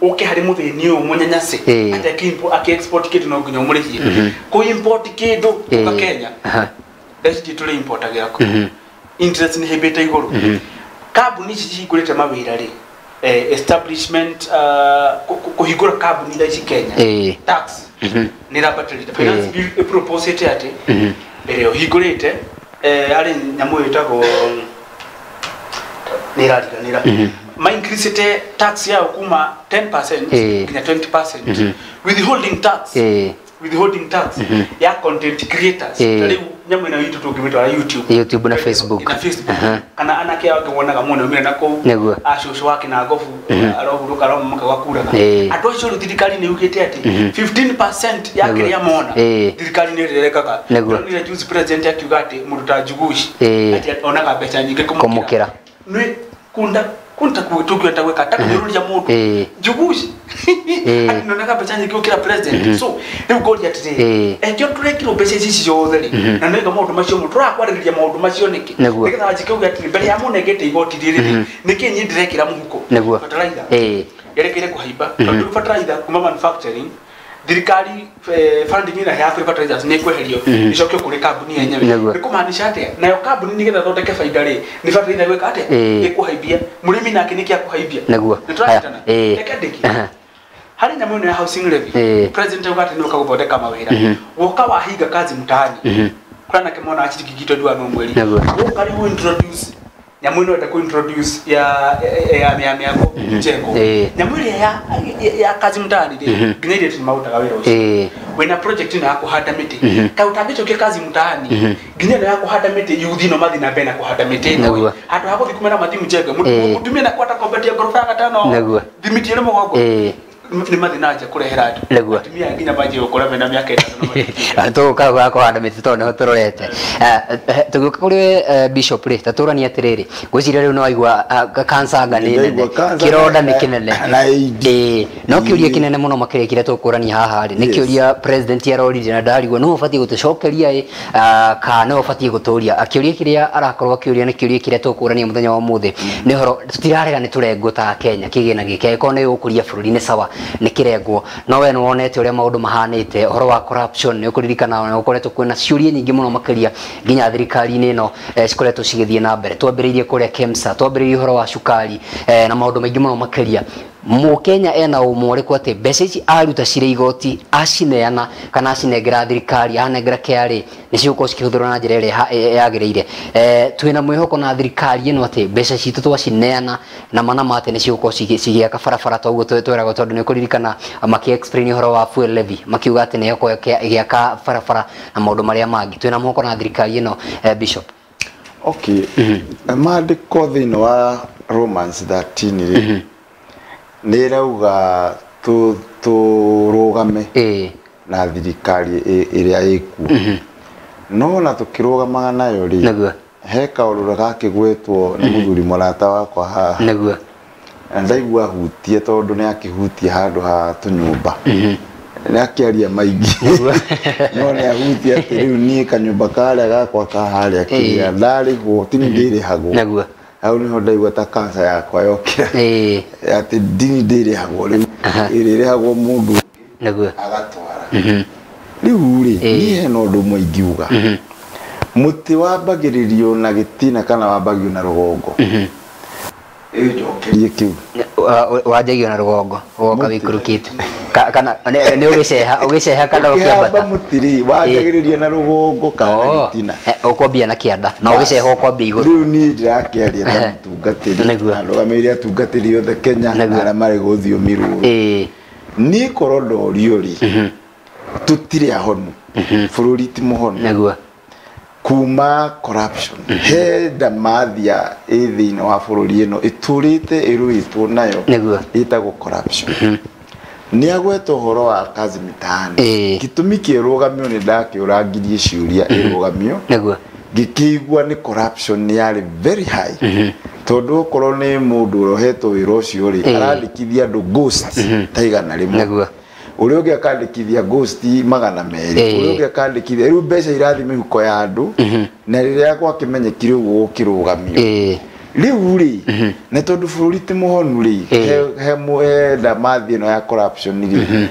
ũke harĩ mũthĩni ũyũ mũnyanyacĩ atĩ akĩ-export kĩndũ no nginya ũmũrĩhie. Kũ-import kĩndũ gũka Kenya thaa ici tũrĩ importagĩra kũ, interest nĩ ĩhĩmbĩte igũrũ. Kambuni ici cihingũrĩte mawĩra rĩ, establishment kũhingũra kambuni thaa ici Kenya tax nĩ ĩrambatĩrĩte. Finance bill ĩproposĩte atĩ mbere ũhingũrĩte harĩ nyamũ ĩtagwo nĩ ĩrariganĩra, ma increasete tax yao kuma 10% nginya 20%. Withholding tax, withholding tax ya content creators, ta rĩu nyamũ ĩno itũ tũngĩmĩtwara YouTube na Facebook, kana anake angĩ wonaga mũno aumire na kũu acũcũ wake na ngobu arohurũka aromamaka gwakuraga, andũ acio rĩu thirikari nĩ yugĩte atĩ 15% ya kĩrĩa mona thirikari nĩ ĩrĩrekaga. Ndonire juzi president akiuga atĩ mũndũ ta Njugush atĩ onaga mbeca nyingĩ kũmũkĩra. Nĩ kunda kunta tũngĩenda gwĩka ta kũnyũrũria mũndũ Njugush atĩ nĩonaga mbeca nyingĩ gũkĩra president. So rĩu ngoria atĩrĩrĩ, ekĩo tũrekirwo mbeca ici ciothe rĩ, na nĩga maũndũ macio mũno tũrakwarĩrĩria maũndũ macio nĩkĩ? Nĩgetha wanjike uge atĩrĩ, mbere ya mũnengete igoti rĩrĩ nĩkĩ niĩ ndĩrekĩra mũhuko? Fertilizer yerekeire kũhaimba, tondũ fertilizer kuma manufacturing thirikari funding ĩrĩa ya fertilizers nĩ ĩkweherio ĩcokio kũrĩ kambuni yenyewe. Nĩ kũmaanisha atĩa? Nayo kambuni nĩgetha ĩthondeke baida rĩ, nĩ fertilizer gwĩka atĩa? Ĩkũhaimbia. Mũrĩmi nake nĩkĩ akũhaimbia? Nĩ tũranyitana? Reke ndĩkie. Harĩ nyamũ ĩno ya housing levy, president auga atĩ nĩũka gũthondeka mawĩra, woka wahinga kazi mtaani, kũrĩa anake monaga ciringi 21 mweri, woka rĩu introduce nyamũ ĩno enda kũ-introduce ya mĩako mjengo, nyamũ ĩrĩa ya kazi mtaani rĩ, nginya airĩtu nĩmarutaga wĩra ũcio. Wĩna project ĩno ya kũhanda mĩtĩ, kaĩ ũtangĩcokia kazi mtaani nginya ĩno ya kũhanda mĩtĩ, yuthi no mathiĩ na mbere na kũhanda mĩtĩ ĩno, handũ ha gũthiĩ kũmera mathi mjengo, mũtumia na kwata kombetia ngoroba ya gatano thimiti ĩrĩ mũgongo nĩ mathiĩ na nja kũrehera andũ atumia nginya manjie gũkora mena mĩaka ĩtano. Tũgũka gwa kũhanda mĩtĩ tondũ nĩho tũrorete. Tũgĩũka kũrĩ Bishop rĩ, ta tũranie atĩrĩrĩ, ngwĩciria rĩu nĩwaigua cancer anga nĩ nene, kĩronda nĩ kĩnene, no kĩũria kĩnene mũno makĩria kĩrĩa tũkũrania haha rĩ, nĩ kĩũria president aroririe na ndarigwo nĩwe ũbatiĩ gũtũcokeria ĩ kana nĩwe ũbatiĩ gũtũria. Kĩũria kĩrĩa arakorwo akĩũria nĩ kĩũria kĩrĩa tũkũrania mũthenya wa ũmũthĩ, nĩ ũhoro tũtirarega nĩ tũrengwo ta Kenya kĩgĩna gĩkĩ, angĩkorwo nĩ ũgũkũria bũrũri nĩ sawa nĩ kĩrengwo, no we nĩwonete ũrĩa maũndũ mahanĩte, ũhoro wa corruption nĩ ũkũririkana nĩ gũkoretwo kwĩna ciũria nyingĩ mũno makĩria nginya thirikari-inĩ ĩno cikoretwo cigĩthiĩ na mbere. Twambĩrĩirie kũrĩa KEMSA, twambĩrĩirie ũhoro wa cukari na maũndũ maingĩ mũno makĩria. Mũkenya ena ũma ũrĩkũ atĩ mbeca ici aruta cirĩ igoti acineana kana acinengera thirikari anengera KRA nĩ cigũkorwo cikĩhũthĩrwo na njĩra ĩrĩa yagĩrĩire? Twĩna mwĩhoko na thirikari ĩno atĩ mbeca citũ twacineana na mana ma atĩ nĩ cigũkorwo cigĩaka barabara ta ũguo tweragwo, tondũ nĩ ũkũririkana makĩ explain ũhoro wa fuel levy makiuga atĩ nĩ ĩgũkorwo ĩgĩaka barabara na maũndũ marĩa mangĩ. Twĩna mwĩhoko na thirikari ĩno, Bishop? Okay, maandĩko thĩinĩ wa Romans 13 rĩ, nĩ ĩrauga Tũrũgame na thirikari ĩrĩa ĩkuo no na tũkĩrũgamaga nayo rĩ he kaũndũ gakĩgwetwo nĩ mũthuri mũrata wakwa haha nĩguo na ndaigua hutie tondũ nĩ akĩhutia handũ ha tũnyũmba nĩ akĩaria maingĩ no nĩ ahutia atĩ rĩu niĩ kanyũmba karĩa gakwa ka harĩa kĩrĩa ndarĩhwo ti niĩ ndĩrĩhagwo nĩguo hau nĩho ndaigua ta kanca yakwa yokĩra atĩ ndini ndĩrĩhagwo rĩu ĩrĩrĩhagwo mũndũ nĩguo agatwara rĩu rĩ niĩ hena ũndũ ũmwe ingiuga mũtĩ wambagĩrĩrio na gĩtina kana wambagio na rũgongo ĩnjokerie kĩu wanjagio na rũgongo ũgoka wĩikũrũkĩte kana nĩ ũgĩceha kana ũkĩambata mũtĩ rĩ wanjagĩrĩria na rũgongo kana gĩtina ũkwambia na kĩanda na ũgĩceha ũkwambia igũrũ rĩu niĩ ndĩrakĩaria ta mũtungatĩri ndũgamĩrĩire atungatĩri othe Kenya na arĩa marĩ gũthiomi rũrũ niĩ korwo ndorio rĩ tũtirĩ ahonu bũrũri ti mũhonu nĩguo kuma corruption he ndamathia ĩ thĩinĩ wa bũrũri ĩno ĩtũrĩte ĩrũĩtwo nayo ĩtagwo corruption nĩ agweta ũhoro wa kazi mitaani gĩtũmi kĩrũgamio nĩ ndakĩũrangirie ciũria ĩrũgamio ngĩkĩigua nĩ corruption yarĩ very high tondũ okorwo nĩ mũndũ ũrĩa ũhetwo wĩra ũcio rĩ arandĩkithia andũ ghost ta 100 ũrĩa ũngĩ akandĩkithia ghost 200 ũrĩa ũngĩ akandĩkithia rĩu mbeca irathiĩ mĩhuko ya andũ na rĩrĩa gwakĩmenyekire ũguo gũkĩrũgamio rĩu rĩ na tondũ bũrũri ti mũhonu rĩ he ndamathi ĩno ya corruption rĩ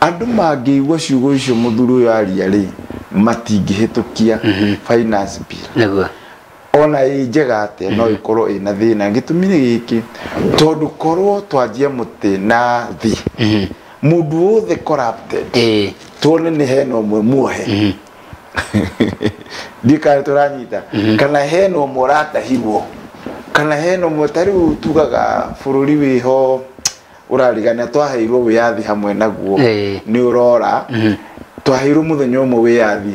andũ mangĩigua ciugo icio mũthuri ũyũ aria rĩ matingĩhĩtũkia finance bill nĩguo ona ĩ njega atĩa no ĩkorwo ĩna thĩna gĩtũmi nĩ gĩkĩ tondũ korwo twanjie mũtĩ na thĩ mũndũ wothe corrupted tuone nĩ hena ũmwe muohe ndiĩ kana tũranyita kana hena ũmwe ũratahirwo kana hena ũmwe ta rĩu tugaga bũrũri wĩho ũrarigana twaheirwo wĩyathi hamwe naguo nĩ ũrora twaheirwo mũthenya ũmwe wĩyathi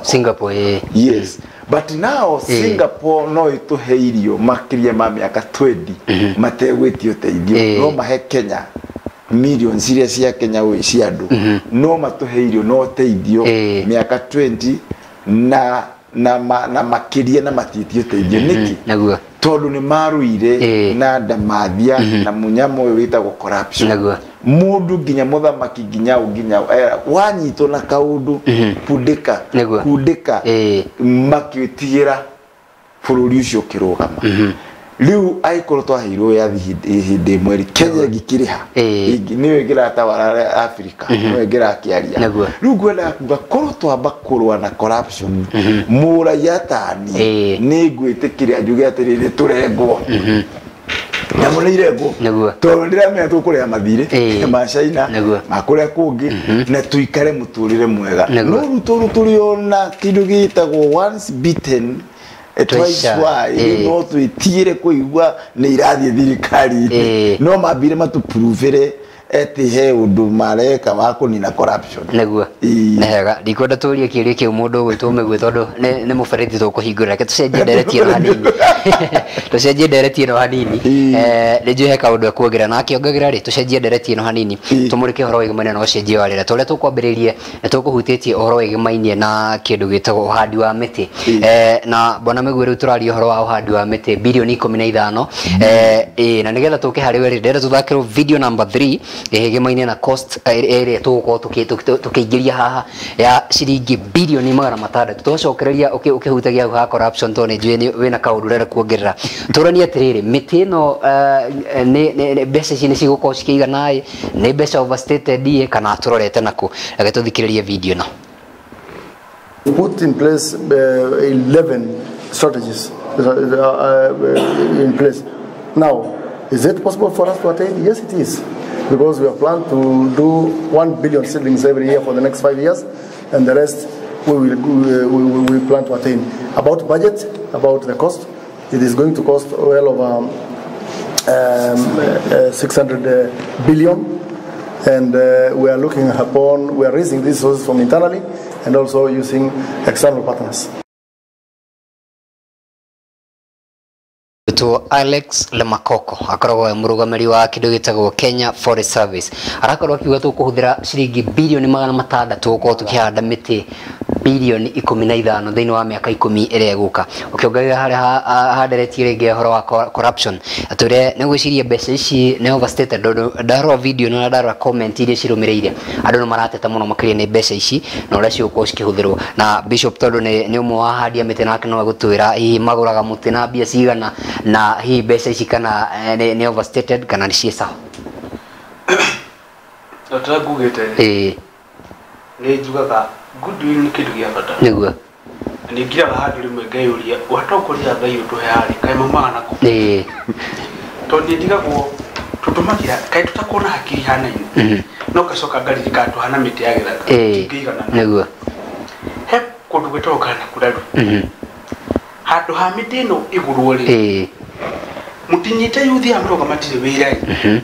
Singapore yes but now Singapore no ĩtũhe irio makĩria ma mĩaka 20 mategwĩtia ũteithio no mahe Kenya millions iria cia Kenya wi cia andũ no matũhe irio no ũteithio mĩaka 20 na makĩria na matiĩtie ũteithio nĩkĩ nĩguo tondũ nĩ marũire na ndamathia na mũnyamũ ũyũ wĩtagwo corruption mũndũ nginya mũthamaki nginya nginya wanyitwo na kaũndũ kundĩka kundĩka makĩtigĩra bũrũri ũcio ũkĩrũgama rĩu angĩkorwo twaheirwo wĩyathi hĩndĩ ĩmwe rĩ Kenya ĩngĩkĩrĩha nĩyo ĩngĩratawara Africa nĩyo ĩngĩrakĩaria rĩu ngwendaga kuga korwo twamba kũrũa na corruption mũraiya tani nĩ ngwĩtĩkĩria njuge atĩrĩrĩ tũrengwo nyamũ nĩ irengwo tondũ ndĩramenya tũkũrĩha mathirĩ ma China ma kũrĩa kũngĩ na tũikare mũtũrĩre mwega no rĩu tondũ tũrĩ ona kĩndũ gĩtagwo once bitten twice shy no twĩtigĩre kũigua nĩ irathiĩ thirikari-inĩ no mambire matũpuruvĩre eti he ũndũ mareka wa kũnina corruption nĩguo nĩ hega ndikwenda tũrie kĩũria kĩu mũndũ ũgwĩtwo Mĩgwi tondũ nĩ mũberethi tũkũhingũra reke tũcenjie ndereti ĩno hanini tũcenjie ndereti ĩno hanini nĩ njũĩ he kaũndũ ekuongerera na akĩongagĩra rĩ tũcenjie ndereti ĩno hanini tũmũrĩke ũhoro wĩgĩmaine na ũcenjia wa rĩera ta ũrĩa tũkwambĩrĩirie nĩ tũkũhutĩtie ũhoro wĩgĩmainie na kĩndũ gĩtagwo ũhandi wa mĩtĩ na bwana Mĩgwi rĩu tũraria ũhoro wa ũhandi wa mĩtĩ birioni 15 na nĩgetha tũke harĩ we rĩ ndĩrenda tũthakĩrwo video number 3 ĩgĩmainie na cost ĩrĩa tũgũkorwo tũkĩingĩria haha ya ciringi birioni 600 twacokereria ũkĩhutagia hau ha corruption tondũ nĩ njũĩ wĩna kaũndũ ũrenda kuongerera tũranie atĩrĩrĩ mĩtĩ ĩno mbeca ici nĩ cigũkorwo cikĩigana ĩ nĩ mbeca overstated ĩ kana tũrorete nakũ reke tũthikĩrĩrie video ĩno. Put in place 11 strategies in place. Now, is it possible for us to attain? Yes, it is. Because we have planned to do 1 billion seedlings every year for the next 5 years, and the rest we plan to attain. About budget, about the cost, it is going to cost well over 600 billion, and we are looking upon, we are raising these resources from internally and also using external partners. Ũgwĩtwo Alex Lemakoko akoragwo e mũrũgamĩrĩri wa kĩndũ gĩtagwo Kenya Forest Service, arakorwo akiuga tũkũhũthĩra ciringi birioni 600 gũkorwo tũkĩhanda mĩtĩ birioni 15 thĩinĩ wa mĩaka 10 ĩrĩa ĩgũka. Ũkĩongerera harĩa handeretie rĩngĩ ũhoro wa corruption, atwĩre nĩ gwĩciria mbeca ici nĩ overstated, tondũ ndarora video na ndarora comment iria cirũmĩrĩire andũ nĩ marateta mũno makĩria nĩ mbeca ici na ũrĩa cigũkorwo cikĩhũthĩrwo. Na Bishop tondũ nĩ ũmwe wa handia mĩtĩ nake no egũtwĩra hihi magũraga mũtĩ na mbia cigana, na hihi mbeca ici kana nĩ overstated kana nĩ ciĩ sawa. O ta ngugĩte nĩ njugaga goodwill nĩ kĩndũ gĩa bata. Nĩguo. Nĩ ngiraga handũ rĩmwe ngeyũria watongoria Ngai ũtũhe harĩ kaĩ maumaga nakũ? Tondũ nĩ ndigagwo tũtũmagĩra kaĩ tũtakorwo na hakiri ihanaine, no ngacoka ngaririkana tũhana mĩtĩ ya gĩthaka tũtingĩiganana. Nĩguo. He kũndũ gwĩtagwo Kanakurarũ, handũ ha mĩtĩ ĩno ĩgũrwo rĩ, mũtinyite yuthi ya mũroga matirĩ wĩra ĩ,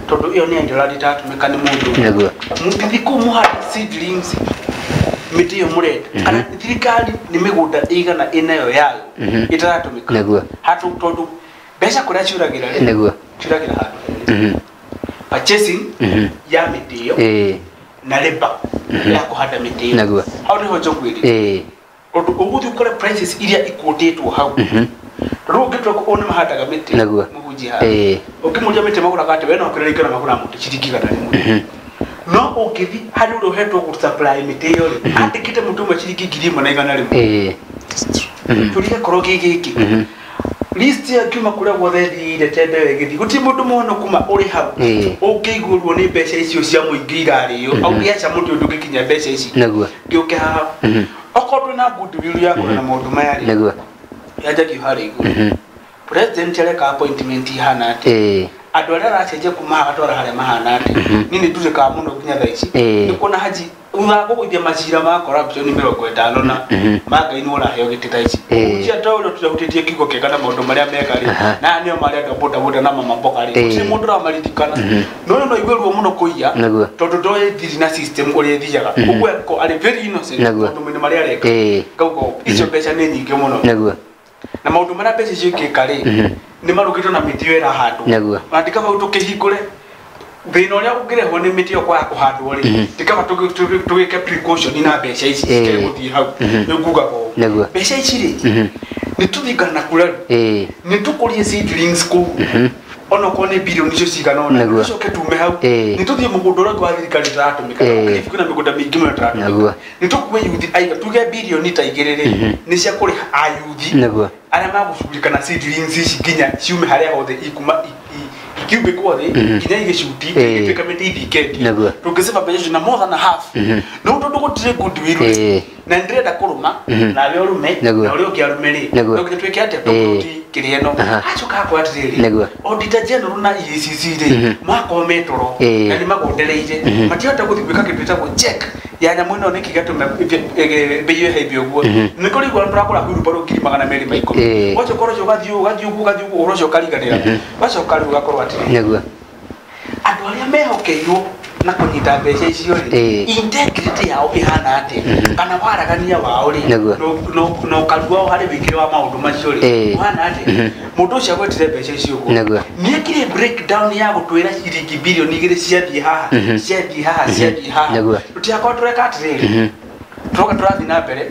tondũ ĩyo nĩ idle land ĩtatũmĩka nĩ mũndũ. Nĩguo. Mũngĩthiĩ kũu mũhande seedlings mĩtĩ ĩyo mũrenda, kana thirikari nĩ mĩgũnda ĩigana ĩnayo yayo ĩtaratũmĩka. Nĩguo. Handũ tondũ mbeca kũrĩa ciũragĩra rĩ, Nĩguo. ciũragĩra handũ herĩ. Purchasing ya mĩtĩ ĩyo na labor ya kũhanda mĩtĩ ĩyo. Nĩguo. Hau nĩho njogu ĩrĩ. Tondũ ũgũthiĩ ũkore prices iria ikũtĩtwo hau. Tondũ ũngĩtua kũu nĩ mahandaga mĩtĩ. Nĩguo. Mũhunjia haha. Ũngĩmũria mĩtĩ magũraga atĩ we no ũkĩrĩrĩkana magũraga mũtĩ ciringi 100. No ũngĩthiĩ harĩ ũrĩa ũhetwo gũ supply mĩtĩ ĩyo rĩ, andĩkĩte mũtĩ ũmwe ciringi 1,100. Tũrige korwo gĩ gĩkĩ. List ya kiuma kũrĩa guothe thiire tende ĩgĩthiĩ gũtirĩ mũndũ mũhono kuma ũrĩ hau ũngĩiguĩrwo nĩ mbeca icio cia mũingĩ irarĩo, ũngĩaca mũtĩ ũyũ ndũngĩkinya mbeca ici. Nĩguo. Ngĩũke haha okorwo twĩna goodwill ya kũrora maũndũ maya rĩ, Nĩguo. yanjagia harĩa igũrũ. President areka appointment ihana atĩa? Andũ arĩa aracenjia kuma haha agatwara harĩa mahana atĩa? Niĩ nĩ ndurĩkaga mũno nginya thaa ici. Nĩ kuona Haji thutha wa kũgũithia macira ma corruption 50 na ma Ngai nĩ ũraheo gĩtĩ thaa ici. Ũhunjia ta ũrĩa tũrahutĩtie kiugo kĩega na maũndũ marĩa mega rĩ, na aya nĩo marĩa andũ a bodaboda na mama mboga rĩ, gũtirĩ mũndũ ũramaririkana. No rĩu no igue ruo mũno kũiya, tondũ ndoĩ thiri na system ũrĩa ĩthiaga. Ũguo eko arĩ very innocent maũndũ-inĩ marĩa areka. Ngauga icio mbeca nĩ nyingĩ mũno. Nĩguo. Na maũndũ marĩa mbeca icio ingĩka rĩ, nĩ marũgĩtwo na mĩtĩ ĩyo ĩrahandwo. Nĩguo. Na ndikaba tũkĩhingũre thĩna ũrĩa ũngĩrehwo nĩ mĩtĩ ĩyo kwaga kũhandwo rĩ, ndikaba tũgĩke precaution na mbeca ici cikegũthiĩ hau. Nĩ ngugaga ũũ. Nĩguo. Mbeca ici rĩ, nĩ tũthingana na kura rĩ, nĩ tũkũrie seedlings kũu. Onokorwo nĩ birioni icio cigana ũna, tũcoke tume hau. Nĩ tũthiĩ mũgũnda ũrĩa ũngĩ wa thirikari ũtaratũmĩka. Kwĩna mĩgũnda mĩingĩ mũno ĩtaratũmĩka. Nĩ tũkue yuthi aiga tuge birioni ta 2 rĩ, nĩ cia kũrĩha ayuthi arĩa magũcugurika na seedlings ici nginya ciume harĩa hothe ikuma ikiumbĩkwo thĩ nginya igĩcuti igĩtuĩka mĩtĩ ithiĩ ikendio. Tũngĩciba mbeca icio na more than a half. No tondũ gũtirĩ goodwill rĩ, na nĩndĩrenda kũrũma nawe ũrume na ũrĩa ũngĩ arume rĩ, no nginya twĩke atĩa tũkũruti kĩrĩa ĩno. Acoka akwa atĩrĩrĩ, Auditor General na EACC rĩ, makorwo me toro na nĩ magondereire, matihota gũthiĩ gwĩka kĩndũ gĩtagwo check ya nyamũ ĩno nĩkĩ gĩatũma mbei ĩyo ĩhaimbe ũguo. Nĩ kũrĩ igũrũ tũragũra wheelbarrow 210,000. Wacoka ũrocio ũgathiĩ ũũ, ũgathiĩ ũguo, ũgathiĩ ũguo, ũhoro ũcio ũkariganĩra. Wacoka rĩu ũgakorwo atĩrĩrĩ, Nĩguo. andũ arĩa mehokeirwo na kũnyita mbeca icio rĩ, integrity yao ĩhana atĩa, kana waragania wao rĩ, na ũkaru wao harĩ wĩkĩre wa maũndũ macio rĩ, ũhana atĩa. Mũndũ ũcio agwetire mbeca icio ũguo, nĩekire breakdown ya gũtwĩra ciringi birioni 2 ciathiĩ haha, ciathiĩ haha, ciathiĩ haha. Tũtigakorwo tũreka atĩrĩrĩ, tũroka tũrathiĩ na mbere,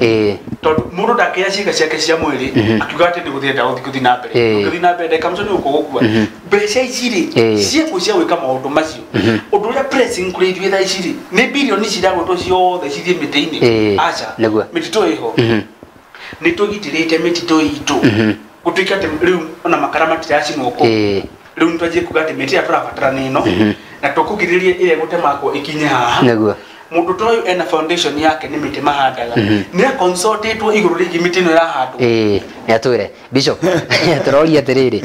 tondũ mũndũ ndakĩoya ciĩga ciake cia mwĩrĩ akiuga atĩ nĩ gũthiĩ enda gũthiĩ na mbere. Ũngĩthiĩ na mbere ndagĩka mũico nĩ ũgũkua. Mbeca ici rĩ, ciĩkuo cia gwĩka maũndũ macio. Ũndũ ũrĩa pressing kũrĩ ithuĩ thaa ici rĩ, nĩ birioni ici iragwetwo ciothe cithiĩ mĩtĩ-inĩ. Aca, mĩtitũ ĩho. Nĩ tũgitĩrĩte mĩtitũ itũ. Gũtuĩka atĩ rĩu ona makara matiracinwo kũu. Rĩu nĩ twanjie kuga atĩ mĩtĩ ĩrĩa tũrabatara nĩ ĩno, na tũkũgirĩrĩria ĩrĩa ĩgũtemangwo ĩkinye haha. Nĩguo. Mũndũ ta ũyũ ena foundation yake nĩ mĩtĩ mahandaga. Nĩ aconsultĩtwo igũrũ rĩgiĩ mĩtĩ ĩno ĩrahandwo. Nĩ atwĩre Bishop, tũroria atĩrĩrĩ,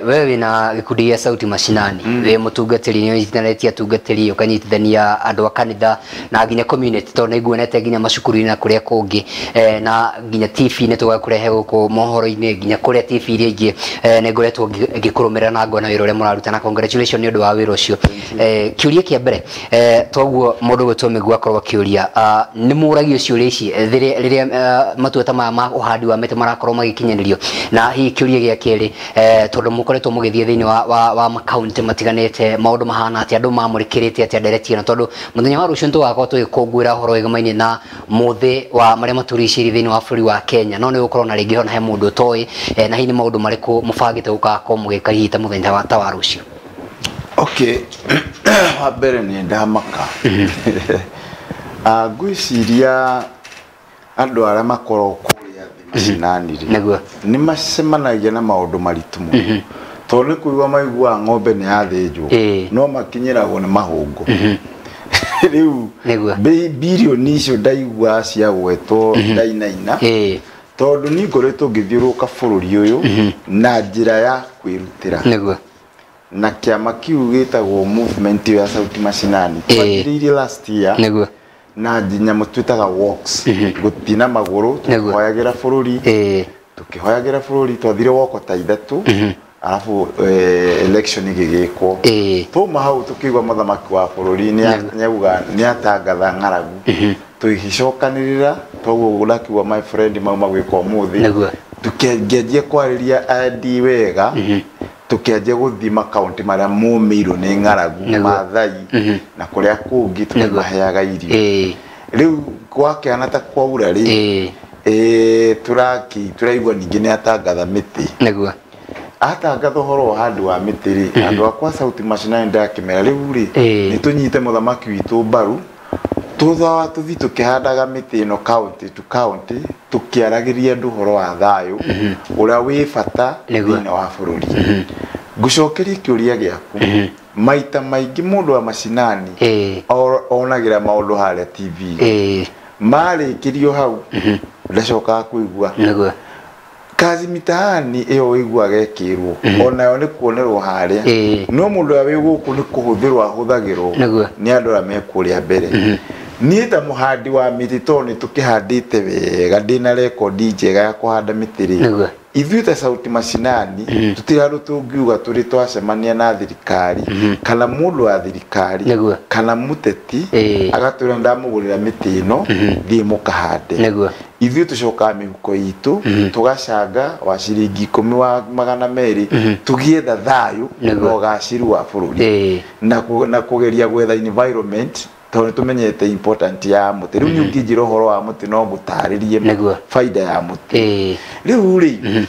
we wĩna gĩkundi gĩa Sauti Mashinani, wĩ mũtungatĩri, nĩ ũnyitithanĩtie atungatĩri, ũkanyitithania andũ a kanitha na nginya community, tondũ nĩ nguonete nginya macukuru-inĩ na kũrĩa kũngĩ, na nginya TV nĩ tũgakũrehe gũkũ mohoro-inĩ, nginya kũrĩa TV iria ingĩ, nĩ ngoretwo ngĩkũrũmĩrĩra na ngona wĩra ũrĩa mũraruta, na congratulations nĩ ũndũ wa wĩra ũcio. Kiuria kia mbere toguo mundu gwitwo Mĩgua akorwo akiuria ni mũragio ciũria ici rĩrĩa matua ta maya ma ũhandi wa mĩtĩ marakorwo magĩkinyanĩrio, na hihi kĩũria gĩa kerĩ tondũ mũkoretwo mũgĩthiĩ thĩinĩ wa makaunti matiganĩte maũndũ mahana atĩa, andũ mamũrĩkĩrĩte atĩa ndereti ĩno, tondũ mũthenya wa rũciũ nĩtũgakorwo tũgĩkũngũĩra ũhoro wĩgamaine na mũthĩ wa marĩa matũrigicĩirie thĩinĩ wa bũrũri wa Kenya, no nĩ gũkorwo na rĩngĩ ona he mũndũ ũtoĩ na hihi nĩ maũndũ marĩkũ mũbangĩte gũgakorwo mũgĩka hihi ta mũthenya ta wa rũciũ? Okay, wa mbere nĩ ndamaka. Ngwĩciria andũ arĩa makoragwo kũrĩa thĩ macinani rĩ nĩ macemanagia na maũndũ maritũ mũno, tondũ nĩ kũigua maiguaga ng'ombe nĩ yathĩnjwo no makinyĩragwo nĩ mahũngũ. Rĩu birioni icio ndaigua ciagwetwo ndainaina, tondũ niĩ ngoretwo ngĩthiũrũrũka bũrũri ũyũ na njĩra ya kwĩrutĩra na kĩama kĩu gĩtagwo movement ya Sauti Mashinani twanjĩrĩirie last year na nyamũ twĩtaga walks, gũthiĩ na magũrũ tũkĩhoyagĩra bũrũri, tũkĩhoyagĩra bũrũri twathire woko ta ithatũ, arabu election ĩgĩgĩkwo. Twauma hau tũkĩigua mũthamaki wa bũrũri nĩauga nĩatangatha ng'aragu, tũgĩcokanĩrĩra toguo ndakiuga my friend mauma gwĩka ũmũthĩ, tũkĩanjia kwarĩria andi wega, tukianjia guthii makaunti maria mumiirwo ni ng'aragu Maathai na kuria kungi tukimaheaga irio. Riu gwakĩhana ta kwaura ri turaigua ningĩ nĩ atangatha mĩtĩ. Nĩguo atangatha ũhoro wa ũhandi wa mĩtĩ rĩ, andũ akwa Sauti Mashinani ndakĩmera rĩu rĩ nĩ tũnyite mũthamaki witũ mbaru, tũthiĩ tũkĩhandaga mĩtĩ ĩno county to county, tũkĩaragĩria andũ ũhoro wa thayũ ũrĩa wĩ bata thĩinĩ wa bũrũri. Ngũcokerie kĩũria gĩaku, maita maingĩ mũndũ wa macinani onagĩra maũndũ harĩa TV, marĩkĩrio hau ndacokaga kũigua. Kazi mitaani ĩyo ũiguaga ĩkĩrwo onayo nĩ kuonerwo harĩa, no mũndũ ũrĩa wĩ gũkũ nĩ kũhũthĩrwo ahũthagĩrwo nĩ andũ arĩa me kũrĩa mbere. Niĩ ta mũhandi wa mĩtĩ tondũ nĩ tũkĩhandĩte wega, ndĩna rekondi njega ya kũhanda mĩtĩ rĩ, ithuĩ ta Sauti Mashinani tũtirĩ handũ tũngiuga tũrĩ twacemania na thirikari kana mũndũ wa thirikari kana mũteti agatwĩra ndamũgũrĩra mĩtĩ ĩno thiĩ mũkahande. Ithuĩ tũcokaga mĩhuko itũ tũgacanga wa ciringi 10 wa 200 tũgĩetha thayũ na ũgacĩru wa bũrũri na kũgeria gwetha environment, tondũ nĩ tũmenyete important ya mũtĩ. Rĩu niĩ ũngĩnjĩra ũhoro wa mũtĩ no ngũtarĩrie baida ya mũtĩ. Rĩu rĩ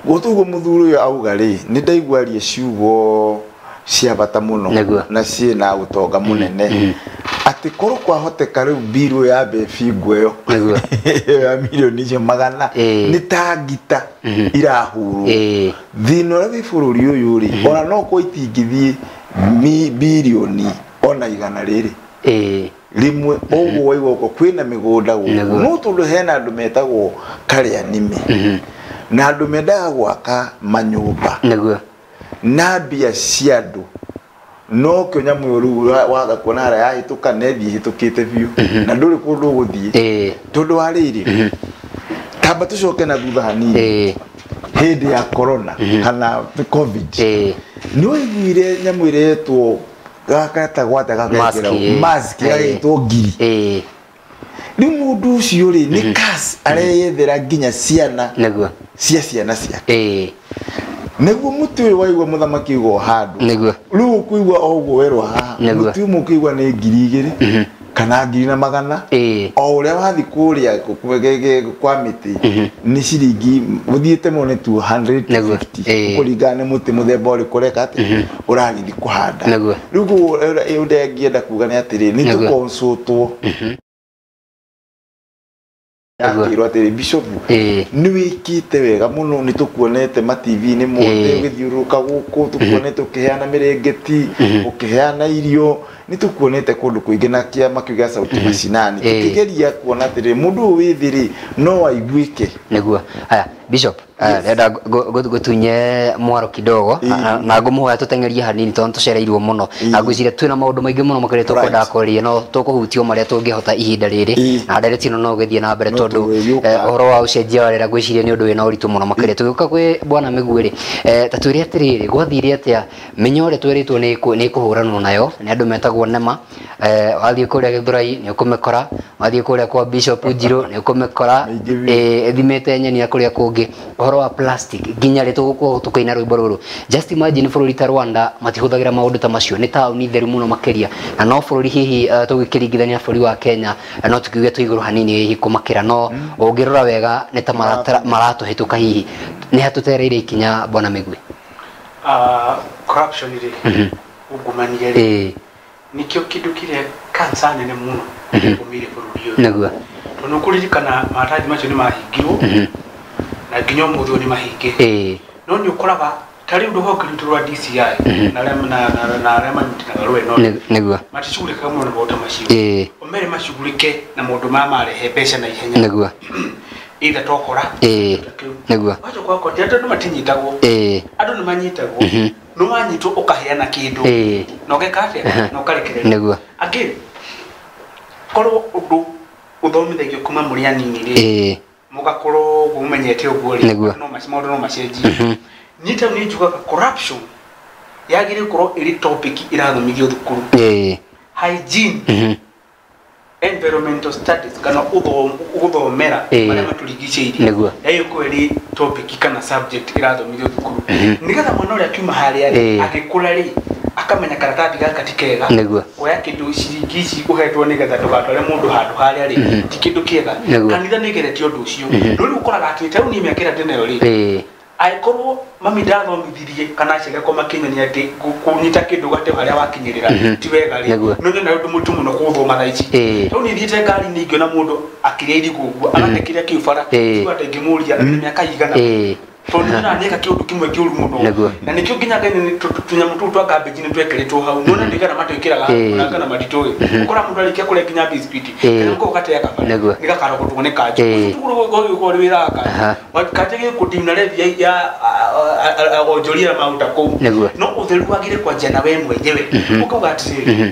gũtũguo mũthuri ũyũ auga rĩ, nĩ ndaigua arie ciugo cia bata mũno na ciĩna ũtonga mũnene, atĩ korwo kwahoteka rĩu mbiru ya bebingwo ĩyo ya milioni icio 100 nĩ ta ngita irahurwo. Thĩna ũrĩa wĩ bũrũri ũyũ rĩ, ona no kwa itingĩthiĩ birioni ona 100 rĩrĩ rimwe ũguo waigua ũguo kwĩna mĩgũnda gũkũ, no tondũ hena andũ metagwo karĩa nĩme na andũ mendaga gwaka manyũmba na mbia cia andũ, no kĩo nyamũ ĩyo rĩu waga kuona harĩa yahĩtũka na ĩthiĩ ĩhĩtũkĩte biũ na ndũrĩ kũndũ ũgũthiĩ tondũ wa rĩrĩ. Tamba tũcoke na thutha hanini, hĩndĩ ya corona kana covid nĩ waiguire nyamũ ĩretwo gakatagwo atĩa gagekĩrwo mask gagĩtwo ngiri. Rĩu mũndũ ũcio rĩ nĩ cash areyethera nginya ciana cia ciana ciake. Nĩguo mũtĩ ũyũ waigua mũthamaki ũguo handũ, rĩu ũkũigua o ũguo werwo haha mũtĩ ũmwe ũkĩigua nĩ 2000 kana 1100, o ũrĩa wathiĩ kũrĩa kwa mĩtĩ nĩ ciringi ũthiĩte mũno nĩ 250 kũringana nĩ mũtĩ mũthemba ũrĩkũ ũreka atĩ ũragĩthiĩ kũhanda. Rĩu koguo ũrĩa ingĩenda kuga nĩ atĩrĩ, nĩ tũconsultwo yakĩrwo atĩrĩ, Bishop nĩ wĩkĩte wega mũno, nĩ tũkuonete ma TV-inĩ mothe ũgĩthiũrũrũka gũkũ, tũkuonete ũkĩheana mĩrĩngĩti, ũkĩheana irio, Nĩ tũkuonete kũndũ kũingĩ na kĩama kĩu gĩa Sauti Mashinani tũkĩgeria kuona atĩrĩrĩ mũndũ ũyũ wĩ thĩ rĩ no aiguĩke. Nĩguo. Haya Bishop, ndĩrenda ngũtunye mwaro kidogo na ngũmũhoya tũteng'erie hanini tondũ tũcereirwo mũno na ngwĩciria twĩna maũndũ maingĩ mũno makĩria tũkwendaga kwaria no tũkũhutio marĩa tũngĩhota ihinda rĩrĩ na ndereti ĩno no ũgĩthiĩ na mbere tondũ ũhoro wa ũcenjia wa rĩera ngwĩciria nĩ ũndũ wĩna ũritũ mũno makĩria. Tũgĩũka kwĩ Bwana Mĩgwi rĩ, ta twĩre atĩrĩrĩ, gwathire atĩa mĩnyo ĩrĩa twĩrĩtwo nĩ ĩkũhũranwo nayo nĩ andũ metagwo NEMA, wathiĩ kũrĩa Gĩthũrai nĩ ũkũmĩkora, wathiĩ kũrĩa kwa Bishop Njirũ nĩ ũkũmĩkora, ĩthimĩte nyeni na kũrĩa kũngĩ. Ũhoro wa plastic nginya rĩ tũgũkorwo tũkĩina rwĩmbo rũrũ. Just imagine bũrũri ta Rwanda matihũthagĩra maũndũ ta macio, nĩ taũni theru mũno makĩria, na no bũrũri hihi tũgĩkĩringithania bũrũri wa Kenya no tũkiuge twĩ igũrũ hanini hihi kũmakĩra, no ũngĩrora wega nĩ ta maratũhĩtũka hihi. Nĩ hatũtereire ikinya Bwana Mĩgwi? Corruption rĩ, ungumania rĩ, nĩkĩo kĩndũ kĩrĩa cancer nene mũno gũmĩire bũrũri ũyũ. Nĩguo. Tondũ kũririkana maratathi macio nĩ mahingirwo na nginya ũmũthĩ ũyũ nĩ mahinge. No nĩ ũkoraga ta rĩu rũhonge rwitũ rwa DCI na arĩa manyitanaga rweno nĩguo maticugurĩkaga mũno na maũndũ ta macio. Omere macugurĩke na maũndũ maya marehe mbeca na ihenya. Nĩguo. Either tokora nĩguo wacoka ũkoria andũ matinyitagwo, andũ nĩ manyitagwo, no wanyitwo ũkaheana kĩndũ na ũgeka atĩa na ũkarekererio. Nĩguo. Angĩ korwo ũndũ ũthomithagio kuma mũrĩ anini rĩ, mũgakorwo mũmenyete ũguo rĩ, no maũndũ no macenjie. Niĩ ta nĩ njugaga corruption yagĩrĩire gũkorwo ĩrĩ topic ĩrathomithio thukuru. Hygiene, environmental studies kana gũthomera marĩa matũrigicĩirie yagĩrĩire gũkorwo ĩrĩ topic kana subject ĩrathomithio thukuru, nĩgetha mwana ũrĩa akiuma harĩa rĩ agĩkũra rĩ akamenya karatathi gaka ti kega, kuoya kĩndũ ciringi ici ũhetwo nĩgetha ndũgatware mũndũ handũ harĩa rĩ ti kĩndũ kĩega. Kanitha nĩ ĩgeretie ũndũ ũcio. No rĩu ũkoraga atĩ ta rĩu niĩ mĩaka ĩrĩa ndĩnayo rĩ, angĩkorwo mami ndathomithirie kana aciari akwa makĩnyonia atĩ kũnyita kĩndũ ũgate harĩa wakinyĩrĩra ti wega rĩ, no nyona ũndũ mũritũ mũno kũũthoma thaa ici. Rĩu niĩ thiĩte ngari-inĩ ingĩona mũndũ akĩrĩa irigũ ũguo agate kĩrĩa kĩu bara, ndigua ta ingĩmũria nĩ mĩaka igana, tondũ nĩnyonaga nĩeka kĩũndũ kĩmwe kĩũru mũno, na nĩkĩo nginya tũnyamũ tũu twa garbage nĩ twekĩrĩtwo hau, nĩwona ndũigana matwĩkĩraga ona kana matitũĩ. Ũkora mũndũ arĩkia kũrĩa nginya biscuit kana gũkorwo gateaga bara nĩgakarogotwo nĩ kanjũ, ũguo ũrĩ wĩra wa kanjũ, kanjũ gĩkũndina levi ya onjoria maguta kũu. No ũtheru wagĩrĩire kwanjia na we mwenyewe, ũkauga atĩrĩrĩ,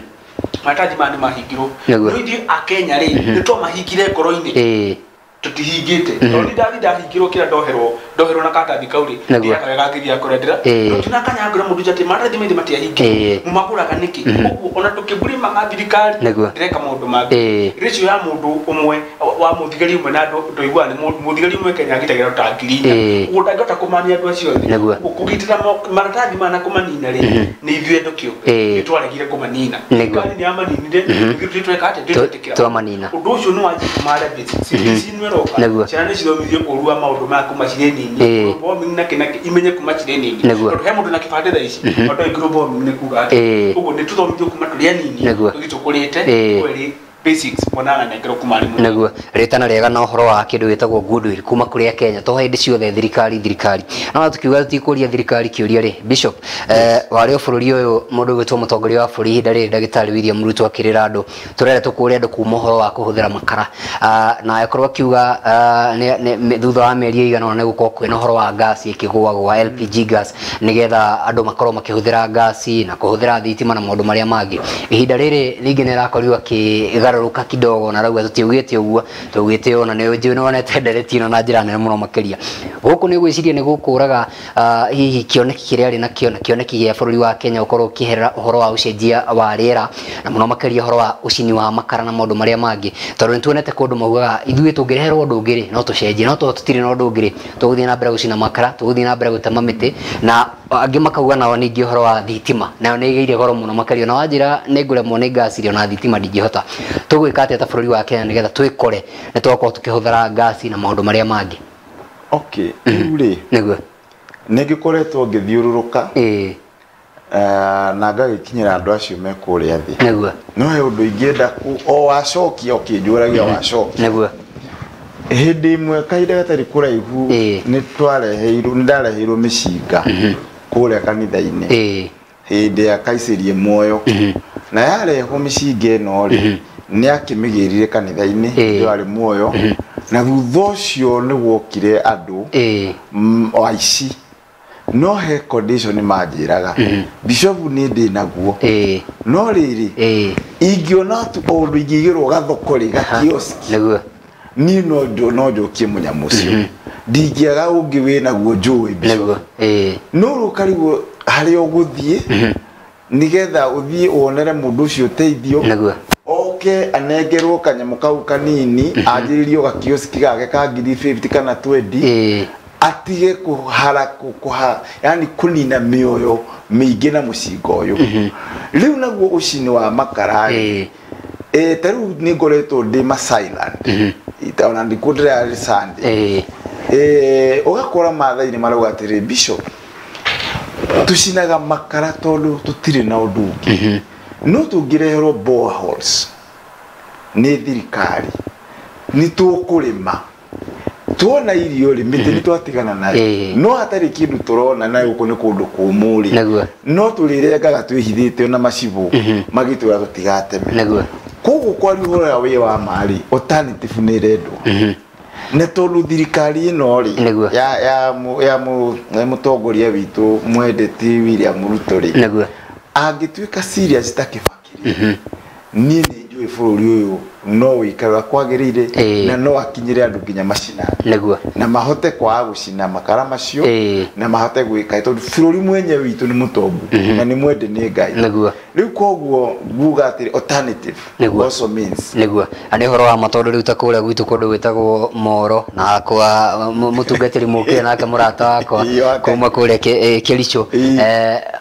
maratathi maya nĩ mahingirwo, no ithuĩ Akenya rĩ nĩ twamahingire ngoro-inĩ, tũtihingĩte. Tondũ niĩ ndathi ndahingirwo kĩrĩa ndoherwo na karatathi kau rĩ, ndiakaga wega ngĩthiaga kũrĩa ndĩra no tinakanya ngĩra mũndũ atĩ maratathi maithe matiahingirwo, mũmagũraga nĩkĩ? Ũguo ona tũkĩmbũrĩmaga thirikari ndĩreka maũndũ mangĩ. Ratio ya mũndũ ũmwe wa mũthigari ũmwe na andũ ndũiguaga nĩ mũthigari ũmwe Kenya agitagĩra ta 4,000, ũguo ndangĩhota kũmania andũ acio othe. Ũguo kũgitĩra maratathi maya na kũmanina rĩ, nĩ ithuĩ andũ kĩũmbe nĩ twaregire kũmanina. Thirikari nĩ yamaninire, ithuĩ tweka atĩa? Twetĩkĩra twamanina. Ũndũ ũcio nĩ wanjia kũmara CBC nĩ ĩroka, ciana nĩ cithomithio ũru wa maũndũ maya kuma cirĩ nini, bombing na kĩ imenye kuma cirĩ nini, tondũ he mũndũ na kĩbandĩ thaa ici otoĩ global warming nĩ kuga atĩa. Ũguo nĩ tũthomithio kuma tũrĩ anini tũthiĩ tũkũrĩte, kweri basics mwana ananengerwo kuma arĩ mũnini. Nĩguo. Rĩtana rĩega na ũhoro wa kĩndũ gĩtagwo goodwill kuma kũrĩ Akenya, to hĩndĩ ciothe thirikari no tũkiuga tũtikũria thirikari kĩũria rĩ. Bishop, warĩ o bũrũri ũyũ mũndũ ũgwĩtwo mũtongoria wa bũrũri ihinda rĩrĩ ndagĩtarĩ William Ruto akĩrĩra andũ tũrere tũkũre andũ kuma ũhoro wa kũhũthĩra makara, na akorwo akiuga thutha wa mĩeri ĩigana ũna nĩ gũkorwo kwĩna ũhoro wa gas ĩkĩgũagũa LPG gas, nĩgetha andũ makorwo makĩhũthĩra gasi na kũhũthĩra thitima na maũndũ marĩa mangĩ. Ihinda rĩrĩ ningĩ nĩ arakorirwo akĩgarũrũka kidogo na rauga tũtiugĩte ũguo, tũugĩte ona nĩ njũĩ nĩ wonete ndereti ĩno na njĩra nene mũno makĩria. Gũkũ nĩ gwĩciria nĩ gũkũraga hihi kĩoneki kĩrĩa arĩ nakĩo na kĩoneki gĩa bũrũri wa Kenya ũkorwo ũkĩherera ũhoro wa ũcenjia wa rĩera na mũno makĩria ũhoro wa ũcini wa makara na maũndũ marĩa mangĩ, tondũ nĩ tuonete kũndũ maugaga ithuĩ tũngĩreherwo ũndũ ũngĩ rĩ no tũcenjie, no tondũ tũtirĩ na ũndũ ũngĩ rĩ tũgũthiĩ na mbere gũcina makara, tũgũthiĩ na mbere gũtema mĩtĩ, na angĩ makauga nao ningĩ ũhoro wa thitima nayo nĩ ĩgĩire goro mũno makĩria, na wanjĩra nĩ ngũremwo nĩ ngasi rĩ ona thitima ndingĩhota. Tũgwĩka atĩa ta bũrũri wa Kenya nĩgetha twĩkore nĩ twakorwo tũkĩhũthĩra ngasi na maũndũ marĩa mangĩ? Okay, rĩu rĩ nĩguo nĩ ngĩkoretwo ngĩthiũrũrũka na ngagĩkinyĩra andũ acio me kũrĩa thĩ. Nĩguo. No he ũndũ ingĩenda o wacokia ũkĩnjũragia wacokia. Nĩguo. Hĩndĩ ĩmwe kahinda gatarĩ kũraihu nĩ twareheirwo, nĩ ndareheirwo mĩcinga kũrĩa kanitha-inĩ hĩndĩ ya Kaisĩrie Muoyo. Na yarehwo mĩcinga ĩno rĩ, nĩ akĩmĩgĩrire kanitha-inĩ ĩyo arĩ muoyo, na thutha ũcio nĩ gwokire andũ aici, no he condition manjĩraga, Bishop, nĩ ndĩ naguo, no rĩrĩ, ingĩona tu ũndũ ingĩigĩrwo gathoko rĩ, gakioski, niĩ no njũkie mũnyamũ ũcio, ndingĩaga ũngĩ wĩ naguo njũĩ, Bishop. No rũkarigwo harĩa ũgũthiĩ nĩgetha ũthiĩ wonere mũndũ ũcio ũteithio, oke anengerwo kanyamũ kau kanini, anjĩrĩrio gakioski gake ka ngiri 50 kana 20, atige kũhara kũha, yani kũnina mĩoyo mĩingĩ na mũcinga ũyũ. Rĩu naguo ũcini wa makara rĩ, ta rĩu nĩ ngoretwo ndĩ Masailand, ona ndikuo ndĩrarĩ Sunday, ũgakora Maathai nĩ marauga atĩrĩ, "Bishop, tucinaga makara tondũ tũtirĩ na ũndũ ũngĩ, no tũngĩreherwo boreholes nĩ thirikari nĩ tũkũrĩma, tuona irio rĩ, mĩtĩ nĩ twatigana nayo, no hatarĩ kĩndũ tũrona na gũkũ nĩ kũndũ kũmũ rĩ, no tũrĩrengaga twĩhithĩte ona macibũ magĩtwĩra tũtigateme." Koguo kwaria ũhoro ũrĩa wĩ wa ma rĩ, alternative nĩ ĩrendwo, na tondũ thirikari ĩno rĩ, ya mũtongoria witũ mwendeti William Ruto rĩ, angĩtuĩka serious ta Kibaki rĩ, niĩ nĩ njũĩ bũrũri ũyũ no wĩikare ũrĩa kwagĩrĩire, na no akinyĩre andũ nginya macinani, na mahote kwaga gũcina makara macio, na mahote gwĩka, tondũ bũrũri mwenyewe witũ nĩ mũtongu na nĩ mwende nĩ Ngai. Rĩu koguo nguga atĩrĩ, alternative also means. Nĩguo, na nĩ ũhoro wa ma, tondũ rĩu ta kũrĩa gwitũ kũndũ gwĩtagwo Moro na kwa mũtungatĩri mũkĩre nake mũrata wakwa kuma kũrĩa Kericho,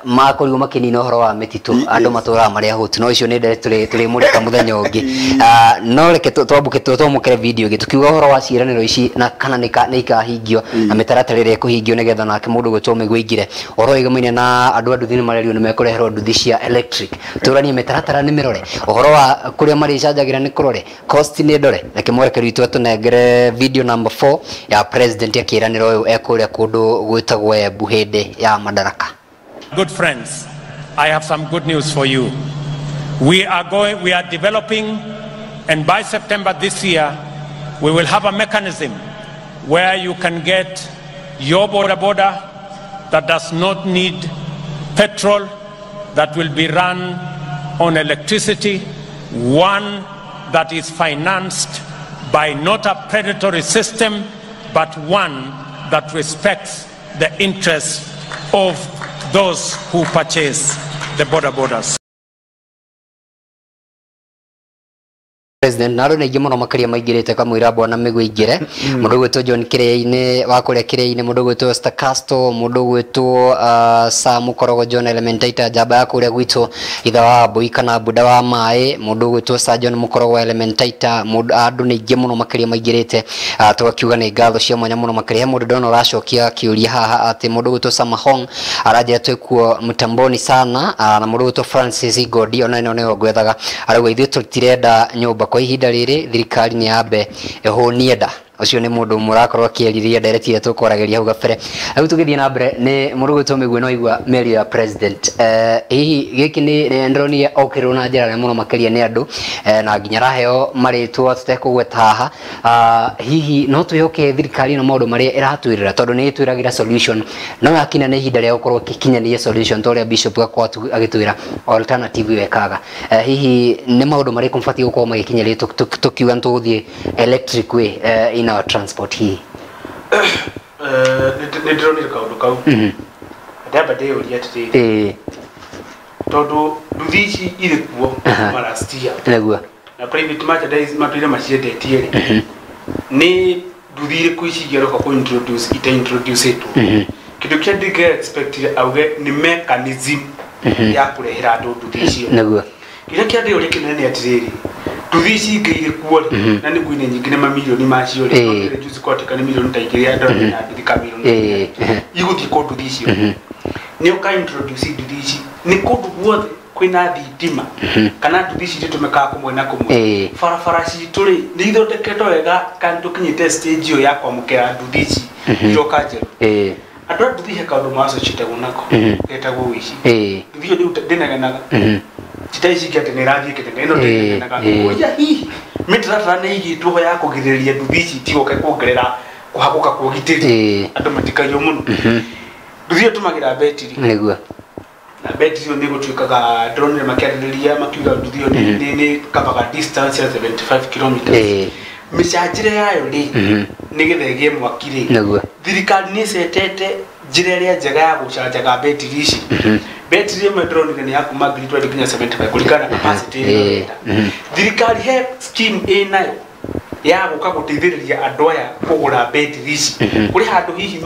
makorirwo makĩnina ũhoro wa mĩtitũ, andũ matũraga marĩ ahũtu. No icio nĩ ndere tũrĩmũrĩka mũthenya ũngĩ. No reke twambuke twamũkĩre video ĩngĩ tukiuga ũhoro wa ciĩranĩro ici na kana nĩ ikahingio na mĩtaratara ĩrĩa ĩkũhingio, nĩgetha nake mũndũ gwĩtwo Mĩgũ aingĩre ũhoro wĩgamaine na andũ a nduthi. Nĩ marerirwo nĩ mekũreherwo nduthi cia electric, tũranie mĩtaratara nĩ mĩrore, ũhoro wa kũrĩa marĩcanjagĩra nĩ kũrore, cost nĩ ndore. Reke mwerekeri witũ atũnengere video number 4 ya president akĩranĩra ũyũ ekũrĩa kũndũ gwĩtagwo Embu hĩndĩ ya Madaraka. Good friends, I have some good news for you. We are developing, and by September this year, we will have a mechanism where you can get your boda boda that does not need petrol, that will be run on electricity, one that is financed by not a predatory system, but one that respects the interests of those who purchase the boda bodas. President na andũ nĩ aingĩ mũno makĩria maingĩrĩte kamũira bwana Mĩgũ aingĩre, mũndũ ũgwĩtwo John Kĩrĩa-inĩ wa kũrĩa Kĩrĩa-inĩ, mũndũ ũgwĩtwo Esther Castro, mũndũ ũgwĩtwo Sam Korogo, John Elementaita, njamba ya kũrĩa gwitũ, ithe wa mbũi kana buda wa maĩ, mũndũ ũgwĩtwo Sir John Mũkorogo Elementaita, mũndũ andũ nĩ aingĩ mũno makĩria maingĩrĩte. Tũgakiuga nĩ ngatho cia mwanya mũno makĩria. He mũndũ ndona ũracokia kĩũria haha atĩ mũndũ ũgwĩtwo Samahong aranjĩra twĩkuo mtamboni sana, na mũndũ ũgwĩtwo Francis Godi ona ĩno nĩyo ngwethaga, arauga ithuĩ tũtirenda nyũmba kwa ihinda rĩrĩ, thirikari nĩ yambe ĩhũnie nda. Ũcio nĩ mũndũ ũmwe ũrakorwo akĩarĩria ndereti ĩrĩa tũkwaragĩria hau gabere. Rĩu tũgĩthiĩ na mbere nĩ mũndũ ũgwĩtwo Mĩgũ no igua mĩario ya president. Hihi gĩkĩ nĩ ndĩronire okĩrĩrwo na njĩra nene mũno makĩria nĩ andũ, na nginya araheo marĩtwa tũtekũgweta haha. Hihi no twĩhoke thirikari ĩno maũndũ marĩa ĩratwĩrĩra, tondũ nĩ ĩtwĩragĩra solution, no yakinya nĩ ihinda rĩa gũkorwo ĩkĩkinyanĩria solution, ta ũrĩa Bishop gakorwo agĩtwĩra alternative ĩyo ĩkaga. Hihi nĩ maũndũ marĩkũ mabatiĩ gũkorwo magĩkinyĩria tũkiuga nĩ tũgũthiĩ electric way in our transport hihi? Nĩ ndĩronire kaũndũ kau, ndamba ndĩyũria atĩrĩrĩ, tondũ nduthi ici irĩ kuo kuma last year, na private merchandise matũire maciendetie rĩ, nĩ nduthi irĩkũ ici ingĩroka kũ introduce ita introduce ĩtwo? Kĩndũ kĩa ndingĩ expect auge nĩ mechanism ya kũrehera andũ nduthi icio. Kĩrĩa kĩandĩũria kĩnene nĩ atĩrĩrĩ, nduthi ici ingĩ irĩ kuo rĩ, na nĩ kwĩna nyingĩ, nĩ mamirioni macio rĩ, no juzi kwatuĩka nĩ mirioni ta igĩrĩ andũ na nduthi ka mirioni igũthiĩ kũ nduthi icio? Nĩ ũka introduce nduthi ici nĩ kũndũ guothe kwĩna thitima, kana nduthi ici itũmĩkaga kũmwe na kũmwe? Barabara citũ rĩ, nĩ ithondeketwo wega, kana tũkinyĩte stage ĩyo ya kwamũkĩra nduthi ici iroka njerũ? Andũ a nduthi he kaũndũ maacocitagwo nako getagwo ũici. Nduthi ĩyo ndĩnegenaga. Ti ici ingĩ atĩ nĩ ĩrathiĩ ĩkĩteng'era ĩno ndĩteng'eraga. Ũria hihi mĩtaratara nĩ ĩigĩtwo ya kũgirĩrĩria nduthi ici itigoke kuongerera kũhagũka kwa ũgitĩri, andũ matikaiywo mũno. Nduthi ĩyo ĩtũmagĩra betiri. Nĩguo. Na betiri ĩyo nĩ gũtuĩkaga ndĩronire makĩarĩrĩria makiuga nduthi ĩyo nĩ kavaga distance ya 75 kilometers. Mĩcanjĩre yayo rĩ, nĩgetha ĩgĩe mwaki rĩ, thirikari nĩ ĩcetete njĩra ĩrĩa njega ya gũcanjaga betiri ici. Betiri ĩmwe ndĩronire nĩ ya kuma 20 nginya 75 kũringana na capacity ĩrĩa ũrenda. Thirikari he scheme ĩnayo ya gũka gũteithĩrĩria andũ aya kũgũra betiri ici. Kũrĩ handũ hihi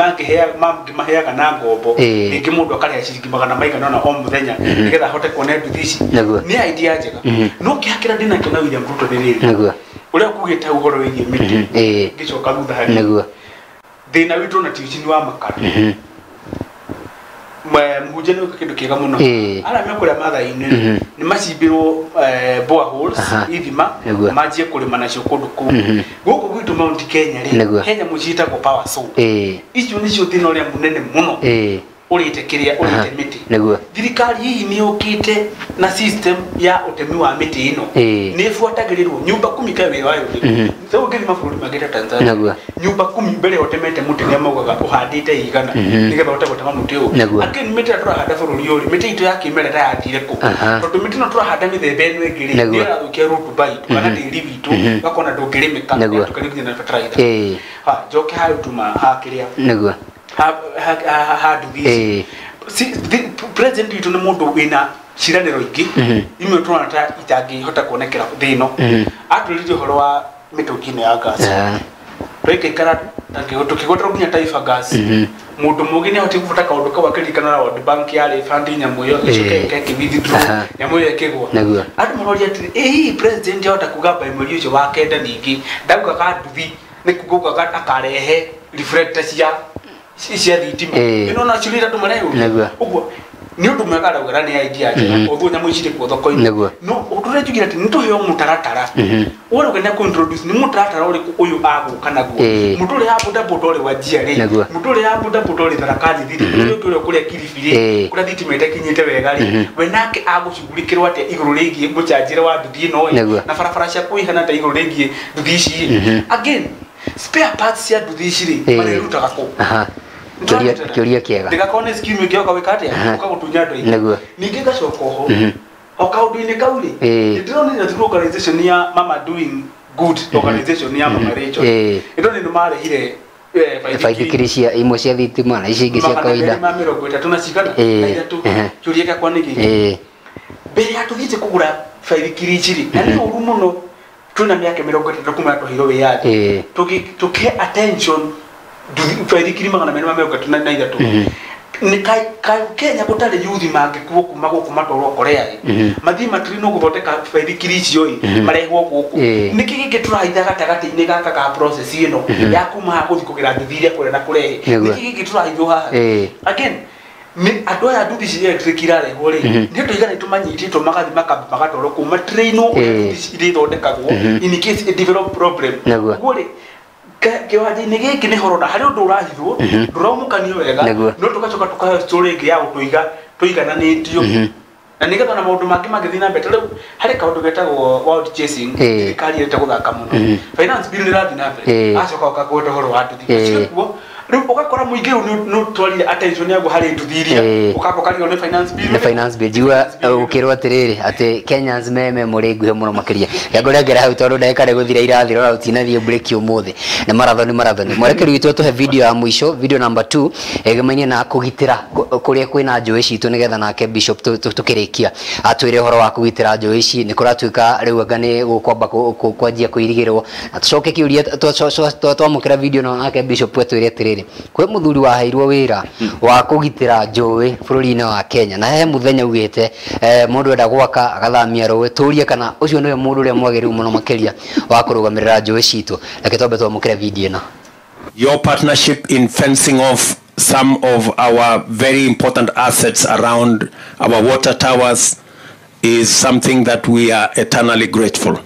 mangĩmaheaga na ngombo, rĩngĩ mũndũ akarĩha ciringi magana maigana ũna o mũthenya nĩgetha ahote kuona nduthi ici. Nĩ idea njega. No kĩrĩa ndĩnakĩo na William Ruto nĩ rĩrĩ, ũrĩa ũkugĩte ũhoro wĩgiĩ mĩtĩ, ngĩcoka thutha hanini. Thĩna witũ na ti ũcini wa makara. Mũhunjia nĩ kĩndũ kĩega mũno. Arĩa me kũrĩa Maathai-inĩ nĩ macimbĩrwo boreholes, ithima, manjie kũrĩma nacio kũndũ kũu. Gũkũ gwitũ Mount Kenya rĩ, he nyamũ ciĩtagwo power saw. Icio nĩcio thĩna ũrĩa mũnene mũno ũrĩte kĩrĩa ũrĩte mĩtĩ. Thirikari hihi nĩ yũkĩte na system ya ũtemi wa mĩtĩ ĩno, nĩ ĩbuatagĩrĩrwo nyumba kumi kaĩ wĩra wayo ũrĩkũ. Rĩu ũngĩthiĩ mabũrũri mangĩ ta Tanzania, nyumba kumi mbere ya ũtemete mũtĩ nĩ maugaga ũhandĩte igana nĩgetha ũhote gũtema mũtĩ ũyũ. Again mĩtĩ ĩrĩa tũrahanda bũrũri ũyũ rĩ, mĩtĩ itũ ya kĩmerera yathire kũ? Tondũ mĩtĩ ĩno tũrahanda mĩthemba ĩno ĩngĩ rĩ, nĩ ĩrathũkia rotuba itũ kana tĩri witũ, ũgakora ndũngĩrĩmĩka, tũkarĩ nginya na fertilizer. Ha njoke hayo tuma ha kĩrĩa ha nduthi ici. President witũ nĩ mũndũ wĩna ciĩranĩro ingĩ imwe tũrona ta itangĩhota kuonekera thĩ ĩno. Atwĩrire ũhoro wa mĩtũngi ĩno ya gas, tũikaikara tũkĩgwetwo nginya Taifa Gas. Mũndũ mũgĩ nĩ ahotie kũbuta kaũndũ kau akĩririkana na World Bank yarĩ fund nyamũ ĩyo ĩcoke ĩke withdraw nyamũ ĩyo ĩkĩgwa. Andũ maroria atĩrĩ, ĩ hihi president ahota kuga by mweri ũcio wa kenda ningĩ ndaugaga nduthi nĩ kuga akarehe reflector cia thitima ĩno na ciũria andũ mareyũria. Ũguo nĩ ũndũ mwega arauga na nĩ idea njega, ũguo nyamũ ici irĩ kuo thoko-inĩ. No ũndũ ũrĩa njugire atĩ nĩ tũheo mũtaratara ũrauga nĩ akũ-introduce, nĩ mũtaratara ũrĩkũ ũyũ agũka naguo? Mũndũ ũrĩa ya bodaboda ũrĩ wa njia rĩ, mũndũ ũrĩa ya bodaboda ũrĩ Tharaka Nithi rĩ, mũndũ ũrĩa kũrĩa Kilifi rĩ, kũrĩa thitima ĩtakinyĩte wega rĩ, we nake agũcugurikĩrwo atĩa igũrũ rĩgiĩ mũcanjĩre wa nduthi ĩno ĩ, na barabara cia kũihana ta igũrũ rĩgiĩ nduthi ici ĩ. Again spare parts cia nduthi ici rĩ, marĩrutaga kũ? Kĩũria kĩega. Ndĩgakorwo nĩ scheme ĩngĩ yoka gwĩka atĩa, ũka gũtunya andũ aingĩ. Ningĩ ngacoka oho o kaũndũ-inĩ kau rĩ, nĩndĩronire through organization ya Mama Doing Good organization ya Mama Rachel, nĩndĩronire nĩ marehire baithikiri cia imwe cia thitima na ici ingĩ cia kawaida magana merĩ ma mĩrongo ĩtatũ na cigana na ithatũ. Kĩũria gĩakwa nĩ gĩkĩ, mbere ya tũthiĩte kũgũra baithikiri ici rĩ, na nĩ ũru mũno twĩna mĩaka 30 kuma twaheirwo wĩyathi, tũkĩhe attention baithikiri magana merĩ ma mĩrongo ĩtatũ na ithatũ, nĩ Kenya gũtarĩ yuthi mangĩkuo kuma gũkũ matwarwo Korea ĩ, mathiĩ matirino gũthondeka baithikiri icio ĩ, marehwo gũkũ. Nĩkĩ gĩkĩ tũrahitha gatagatĩ-inĩ gaka ka process ĩno ya kuma haha gũthiĩ kũgĩra nduthi iria kũrĩa na kũrehe? Nĩkĩ gĩkĩ tũrahithwo haha? Again nĩ andũ aya nduthi ici electric irarehwo rĩ, nĩ andũ aigana tũmanyitĩtwo magathiĩ makamba magatwarwo kũu matrainwo ũrĩa nduthi ici irĩthondekagwo in case it develop problem. Ũguo rĩ, kĩwanja-inĩ gĩkĩ nĩ horona harĩ ũndũ ũrahithwo ndũraumũkanio wega, no tũgacoka tũkaheo story ĩngĩ ya gũtũiga tũigananĩtio na nĩgetha na maũndũ mangĩ mangĩthiĩ na mbere. Rĩu harĩ kaũndũ getagwo world chasing, thirikari ĩrenda gũthaka mũno, finance bill nĩ ĩrathiĩ na mbere, acoka ũkagweta ũhoro wa nduthi icio kuo. Rĩu ũgakora mũingĩ rĩu nĩ ũtwarire attention yaguo harĩ nduthi iria, ũkamba ũkarigwo nĩ finance bill. Nĩ finance bill. Njigua ũkĩrwo atĩrĩrĩ atĩ Kenyans me memory nguhĩ mũno makĩria. Ngorengera hau tondũ ndagĩka nĩ gũthira irathira ona tũtinathiĩ break ũmũthĩ. Nĩ marathoni marathoni. Mwerekeri witũ tũhe video ya mũico, video number 2 ĩgemaine na kũgitĩra kũrĩa kwĩna njũĩ citũ nĩgetha nake Bishop tũkĩrĩkia atwĩre ũhoro wa kũgitĩra njũĩ ici. Nĩ kũratuĩka rĩu anga nĩ gũkwamba kwanjia kũirigĩrwo, na tũcoke kĩũria twamũkĩra video na nake Bishop atwĩre atĩrĩrĩ, kwĩ mũthuri waheirwo wĩra wa kũgitĩra njũĩ bũrũri-inĩ wa Kenya, na he mũthenya ugĩte mũndũ enda gwaka agathamia rũĩ, tũrie kana ũcio nĩwe mũndũ ũrĩa mwagĩrĩru mũno makĩria wa kũrũgamĩrĩra njũĩ citũ. Reke twambe twamũkĩre video ĩno. Your partnership in fencing off some of our very important assets around our water towers is something that we are eternally grateful.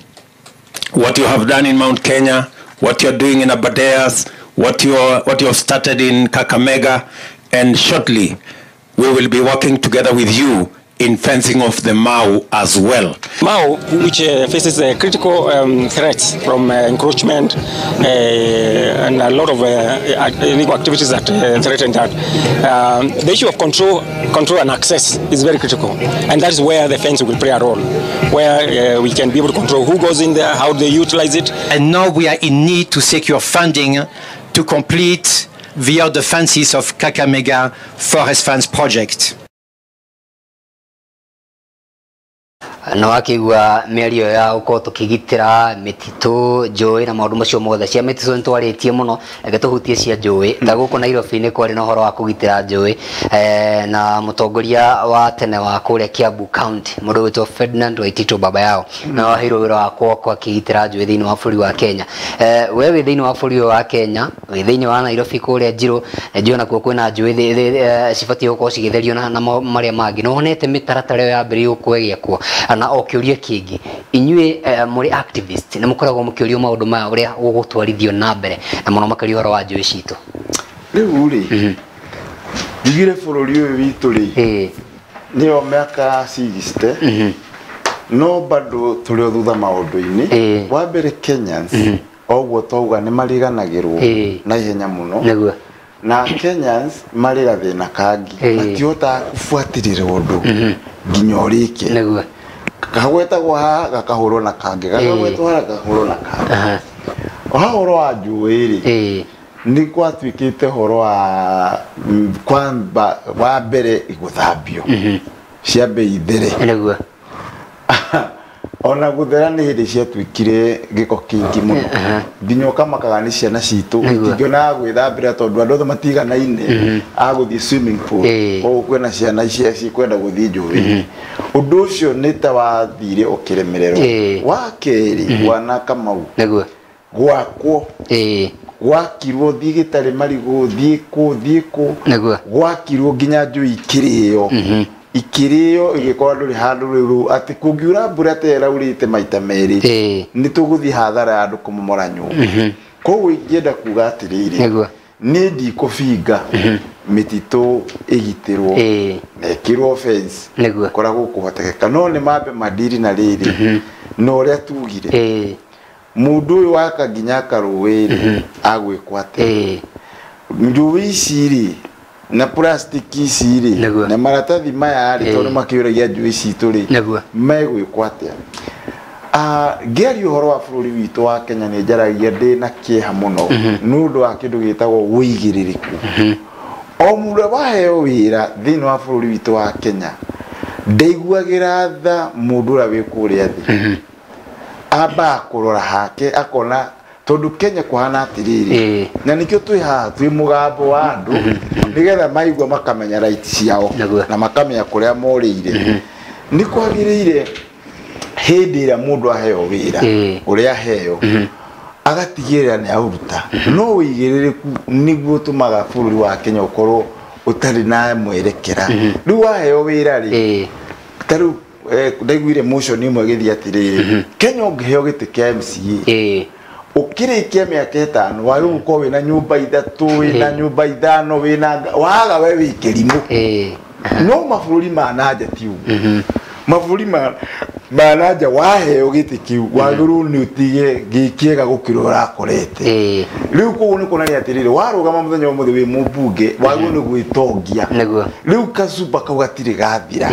What you have done in Mount Kenya, what you're doing in Aberdares, what you have started in Kakamega, and shortly we will be working together with you in fencing off the Mau as well. Mau, which faces critical threats from encroachment and a lot of illegal activities that threaten that. The issue of control and access is very critical, and that is where the fence will play a role, where we can be able to control who goes in there, how they utilize it. And now we are in need to secure funding to complete the other fences of Kakamega Forest Fence Project. No akigua mĩario ya gũkorwo tũkĩgitĩra mĩtitũ njũĩ na maũndũ macio mothe. Cia mĩtitũ nĩtwarĩtie mũno, reke tũhutie cia njũĩ. Ta gũkũ Nairobi nĩ kwarĩ na ũhoro wa kũgitĩra njũĩ, na mũtongoria wa tene wa kũrĩa Kiambu County mũndũ wĩtwo Ferdinand Waititu baba yao na waheirwo wĩra wa kwakwo akĩgitĩra njũĩ thĩinĩ wa bũrũri wa Kenya. We wĩ thĩinĩ wa bũrũri wa Kenya, wĩ thĩinĩ wa Nairobi kũrĩa Njirũ, njũĩ nakuo kwĩna njũĩ cibatiĩ gũkorwo cigĩtherio na marĩa mangĩ. Nĩwonete mĩtaratara ĩyo yambĩrĩirie gũkorwo ĩgĩakwo? Na o kĩũria kĩngĩ, inyuĩ mũrĩ activist nĩ mũkoragwo mũkĩũrio maũndũ maya ũrĩa gũgũtwarithio na mbere, na mũno makĩria ũhoro wa njũĩ citũ. Rĩu rĩ, njugire bũrũri ũyũ witũ rĩ, nĩyo mĩaka 60, no bado tũrĩ o thutha maũndũ-inĩ. Wa mbere Kenyans oguo twauga nĩ mariganagĩrwo na ihenya mũno, na Kenyans marĩ gathĩna kangĩ, matihotaga kũbuatĩrĩra ũndũ nginya ũrĩke. Kagwetagwo haha gakahũrwo na kangĩ, gakagwetwo haha gakahũrwo na kangĩ. Haha ũhoro wa njũĩ rĩ, nĩ gwatuĩkĩte ũhoro wa kwamba wa mbere gũthambio ciambe ithere. Ona gũthera nĩ hĩndĩ ciatuĩkire gĩko kĩingĩ mũno, nginya ũkamakaga nĩ ciana citũ itingĩonaga gwĩthambĩra tondũ andũ othe matiganaine a gũthiĩ swimming pool, koguo kwĩna ciana icia cikwenda gũthiĩ njũĩ. Ũndũ ũcio nĩ ta wathire ũkĩremererwo. Wa kerĩ, Bwana Kamau, gwakwo gwakirwo thiĩ gĩtarĩ marigũ, thiĩ kũ thiĩ kũ, gwakirwo nginya njũĩ ikĩrĩo ikĩrĩo igĩkorwo ndũrĩ handũ rĩu atĩ kũngiura mbura ta ĩraurĩte maita merĩ nĩ tũgũthiĩ hathara ya andũ kũmomora nyũmba. Koguo ingĩenda kuga atĩrĩrĩ, niĩ ndikũbinga mĩtitũ ĩgitĩrwo na ĩkĩrwo fence koragwo kũhotekeka, no nĩ mambe mandiri na rĩrĩ na ũrĩa tugire mũndũ ũyũ waka nginya akarũĩ rĩ agwĩkwo atĩa? Njũĩ ici rĩ na plastiki ici rĩ na maratathi maya rĩ, tondũ makĩũragia njũĩ citũ rĩ megwĩkwo atĩa? Ngĩaria ũhoro wa bũrũri witũ wa Kenya nĩ njaragia ndĩ na kĩeha mũno nĩ ũndũ wa kĩndũ gĩtagwo ũigĩrĩrĩku. O mũndũ waheo wĩra thĩinĩ wa bũrũri witũ wa Kenya ndaiguagĩra tha mũndũ ũrĩa wĩ kũrĩa thĩ, ambaga kũrora hake akona tondũ Kenya kũhana atĩrĩrĩ, na nĩkĩo twĩ haha twĩ mũgambo wa andũ nĩgetha maigua makamenya right ciao na makamenya kũrĩa morĩire. Nĩ kwagĩrĩire hĩndĩ ĩrĩa mũndũ aheo wĩra ũrĩa aheo agatigĩrĩra nĩ aũruta, no ũigĩrĩrĩku nĩguo ũtũmaga bũrũri wa Kenya ũkorwo ũtarĩ na mwerekera. Rĩu waheo wĩra rĩ, ta rĩu ndaiguire motion ĩmwe ĩgĩthiĩ atĩrĩrĩ, Kenya ũngĩheo gĩtĩ kĩa MCA ũkĩrĩkia mĩaka ĩtano wagĩrĩirwo gũkorwo wĩna nyũmba ithatũ, wĩna nyũmba ithano, wĩna waga we wĩ kĩrimũ. No mabũrũri ma nanja ti ũguo. Mabũrũri ma nanja waheo gĩtĩ kĩu wagĩrĩirwo nĩ ũtige gĩ kĩega gũkĩra ũrakorete. Rĩu koguo nĩ kuonania atĩrĩrĩ, warũgama mũthenya ũmũthĩ wĩ mũmbunge wagĩrĩirwo nĩ gwĩtongia. Rĩu kacuba kau gatirĩ gathira.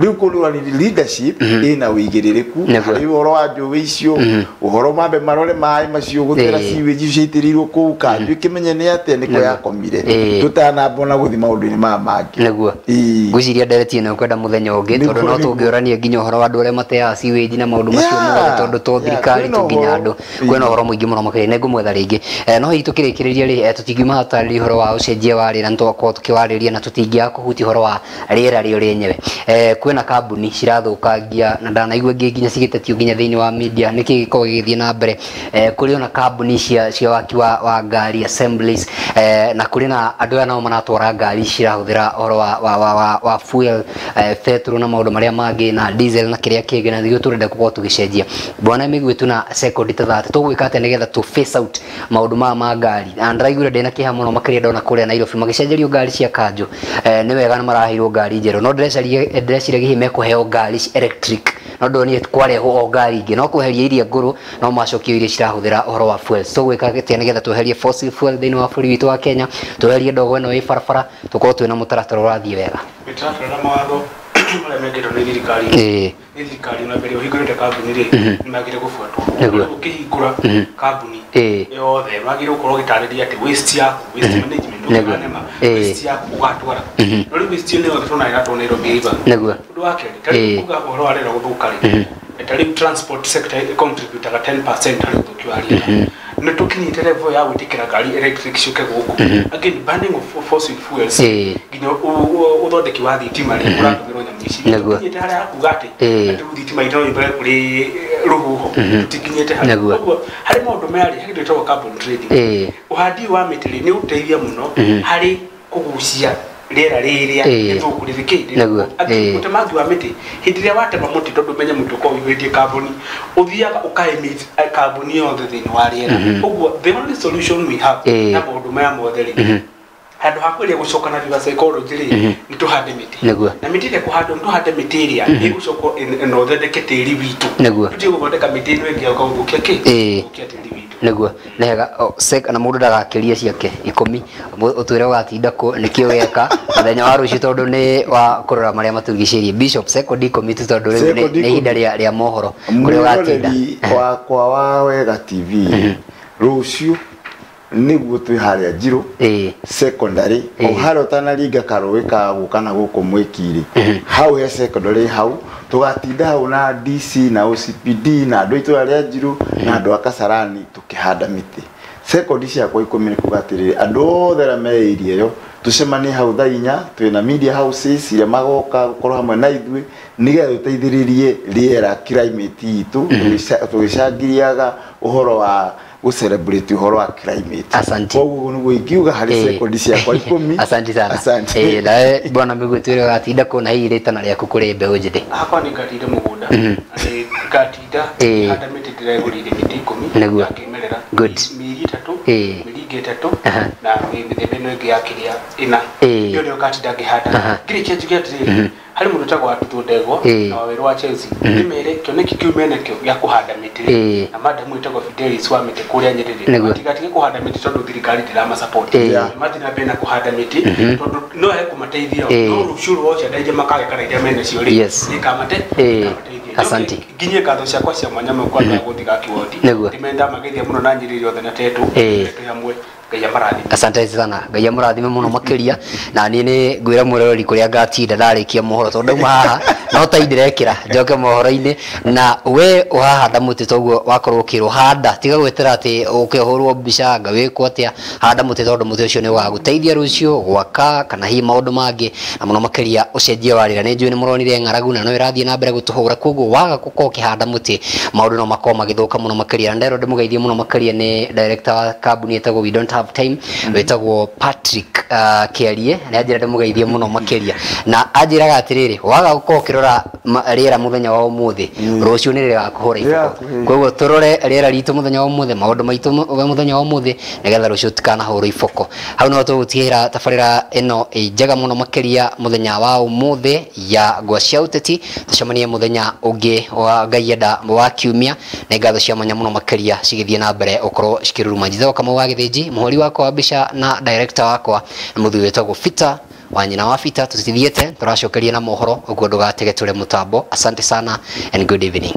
Rĩu koguo nĩ leadership ĩna ũigĩrĩrĩku harĩ ũhoro wa njũĩ icio, ũhoro mambe marore maĩ macio gũthera sewage icio ciaitĩrĩirwo kũu, kanjũ ĩkĩmenye nĩ atĩa nĩkũ yakomire tũtanamba ona gũthiĩ maũndũ-inĩ maya mangĩ. Nĩguo ngwĩciria ndereti ĩno ũkwenda mũthenya ũngĩ, tondũ no tũngĩũrania nginya ũhoro wa andũ arĩa mateaga sewage na maũndũ macio mothe, tondũ to thirikari tu nginya andũ kwĩna ũhoro mũingĩ mũno makĩria. Nĩngũmwetha rĩngĩ. No hihi tũkĩrĩkĩrĩria rĩ, tũtingiuma haha tũtarĩrie ũhoro wa ũcenjia wa rĩera, nĩtwakorwo tũkĩwarĩria na tũtingĩaga kũhutia ũhoro wa rĩera rĩo rĩenyewe. Kwĩna kambuni cirathũkangia na ndanaigua ingĩ nginya cigĩtetio nginya thĩinĩ wa media, nĩkĩ gĩkoragwo gĩgĩthiĩ na mbere. Kũrĩ ona kambuni cia waki wa ngari assemblies, na kũrĩ na andũ aya nao maratwara ngari cirahũthĩra ũhoro wa fuel, petrol na maũndũ marĩa mangĩ na diesel na kĩrĩa kĩngĩ. kĩngĩ na nĩguo tũrenda gũkorwo tũgĩcenjia. Bwana Mĩgwi, tuna sekondi ta 30 tũgwĩka atĩa nĩgetha tũ face out maũndũ maya ma ngari? Na ndĩraiguire ndĩna kĩeha mũno makĩria ndona kũrĩa Nairobi magĩcenjerio ngari cia kanjũ. Nĩ wega nĩ maraheirwo ngari njerũ, no ndĩreciria hihi mekũheo ngari electric, no ndonire kwarehwo o ngari ingĩ no kweheria iria ngũrũ no macokio iria cirahũthĩra ũhoro wa fuel. Tũgwĩka atĩa nĩgetha tweherie fossil fuel thĩinĩ wa bũrũri witũ wa Kenya, tweherie ndogo ĩno ĩ barabara, tũkorwo twĩna mũtaratara ũrathiĩ wega? Mĩtaratara na mawatho marĩa mekĩtwo nĩ thirikari, nĩ thirikari na mbere ũhingũrĩte kambuni rĩ, nĩ magĩrĩire gũbuatwo. Ũkĩhingũra kambuni yothe wagĩrĩirwo gũkorwo ũgĩtarĩria atĩ waste yaku, waste management, ũkĩranema waste yaku ũgatwara. No rĩu waste ĩno yothe tũrona ĩratwarwo Nairobi River. Ũndũ wa kerĩ, ta rĩu kuga ũhoro wa rĩera gũthũka rĩ, ta rĩu transport sector contributaga 10% harĩ ũthũkia wa rĩera. Nĩ tũkinyĩte level ya gwĩtĩkĩra ngari electric ciũke gũkũ. Again, burning of fossil fuels, nginya ũthondeki wa thitima rĩ, ũratũmĩrwo nyamũ ici. Tũkinyĩte harĩa hakuga atĩ rĩu thitima itũ no ĩmbere kũrĩ rũhuho, tũtikinyĩte harĩa. Koguo harĩ maũndũ maya rĩ, harĩ kĩndũ gĩtagwo carbon trading. Ũhandi wa mĩtĩ rĩ, nĩ ũteithia mũno harĩ kũgucia rĩera rĩrĩa rĩthũku rĩthikĩ. Ũtemangi wa mĩtĩ, hĩndĩ ĩrĩa watema mũtĩ, tondũ menye mũtĩ ũkorwo ũihũrĩtie carbon, ũthiaga ũka-emit carbon yothe thĩinĩ wa rĩera. Ũguo the only solution we have na maũndũ maya mothe rĩ, handũ ha kwĩrĩa gũcoka na reverse psychology rĩ, nĩ tũhande mĩtĩ. Na mĩtĩ ĩrĩa kũhandwo, nĩ tũhande mĩtĩ ĩrĩa ĩgũcoka na ũthondeke tĩri witũ. Tũtige gũthondeka mĩtĩ ĩno ĩngĩ ya gũthũkia kĩ? Gũthũkia tĩri witũ. Nĩguo nĩ hega na mũndũ ndagakĩrie ciake 10, ũtwĩre ũgatinda kũ nĩkĩo geka mũthenya wa rũciũ, tondũ nĩ wa kũrora marĩa matũrigicĩirie. Bishop, sekondi 10 tu, tondũ rĩu nĩ ihinda rĩa mohoro kũrĩa ũgatinda. Wakwa wa Wega TV rũciũ nĩguo twĩ harĩa Njirũ secondary, o harĩa ũtanaringa karũĩ ka gũka na gũkũ mwĩkirĩ, hau he secondary, hau tũgatinda hau na DC na OCPD na andũ a itũra rĩa Njirũ na andũ a Kasarani tũkĩhanda mĩtĩ. Sekondi ciakwa 10 nĩ kuga atĩrĩrĩ, andũ othe arĩa me area ĩyo tũcemanie hau thaa 4, twĩna media houses iria magoka gũkorwo hamwe na ithuĩ nĩgetha tũteithĩrĩrie rĩera climate itũ, tũgĩcangiriaga ũhoro wa gũ-celebrate ũhoro wa climate. Asante. Koguo nĩguo ingiuga harĩ sekondi ciakwa 10. Asante sana. Asante. Nawe bwana Mĩgwi, twĩre ũgatinda kũ na hihi rĩtana rĩaku kũrĩ mbeũ njĩthĩ? Hakwa nĩ ngatinda mũgũnda. Nĩ ngatinda handa mĩtĩ, ndĩregũrĩire mĩtĩ 10 ya kĩmerera. Mĩeri 3, mĩringi 3 na mĩthemba ĩno ĩngĩ ya kĩrĩa 4. Ĩyo nĩyo ngatinda ngĩhanda. Ngĩrĩkia njuge atĩrĩrĩ, harĩ mũndũ ũtagwo Arthur Ndegwa na wawĩra wa Chelsea, ndĩmere kĩoneki kĩu menakĩo gĩa kũhanda mĩtĩ, na madamu ĩtagwo Fidelis wa mĩtĩ kũrĩa Nyerere, matigatige kũhanda mĩtĩ tondũ thirikari ndĩramasupport. Mathiĩ na mbere na kũhanda mĩtĩ tondũ no ĩkũmateithia, no rũciũ rwao ciana iria makagĩa kana iria menacio rĩ, nĩkamateithia. Asante. Nginyie ngatho ciakwa cia mwanya mũno kwa andũ a gũthiga Kĩwondi, ndĩmenda mageithia mũno na Nyerere othe na Tetũ twĩ hamwe. Ngai amũrathime. Asante sana. Ngai amũrathime mũno makĩria. Na niĩ nĩ ngwĩra mwĩroreri kũrĩa ngatinda ndarĩkia mohoro, tondũ ndauma haha no ta ndĩrekĩra njoke mohoro-inĩ. Na we ũhahanda mũtĩ toguo wakorwo ũkĩrwo handa, tiga gwĩtĩra atĩ ũke ũhũrwo mbica anga wĩkwo atĩa, handa mũtĩ tondũ mũtĩ ũcio nĩ ũgagũteithia rũciũ gwaka kana hihi maũndũ mangĩ, na mũno makĩria ũcenjia wa rĩera. Nĩ njũĩ nĩ mũronire ng'aragu na no ĩrathiĩ na mbere gũtũhũra, koguo waga gũkorwo ũkĩhanda mũtĩ maũndũ no makorwo magĩthũka mũno makĩria. Na nderwo ndĩmũgeithie mũno makĩria nĩ director wa kambuni ĩtagwo We Don't Have Time, wĩtagwo Patrick Kĩarie, nĩ anjĩra ndĩmũgeithie mũno makĩria, na anjĩraga atĩrĩrĩ, waga gũkorwo ũkĩrora rĩera mũthenya wa ũmũthĩ, rũciũ nĩ rĩgakũhũra iboko. Koguo tũrore rĩera ritũ mũthenya wa ũmũthĩ, maũndũ maitũ mũthenya wa ũmũthĩ, nĩgetha rũciũ tũtikanahũrwo iboko. Hau no tũgũtigĩra tabarĩra ĩno njega mũno makĩria mũthenya wa ũmũthĩ ya Ngwa cia Ũteti. Tũcemanie mũthenya ũngĩ wa Ngai enda wa kiumia, nĩ ngatho cia mwanya mũno makĩria cigĩthiĩ na mbere ũkorwo cikĩruruma. Njĩtagwo Kamau wa Gĩthĩnji, mũhũri wakwa wa mbica na director wakwa nĩ mũthuri wĩtagwo Peter wa nyina wa Peter. Tũtithiĩte, tũracokeria na mohoro, ũguo ndũgatege tũrĩ mũtambo. Asante sana and good evening.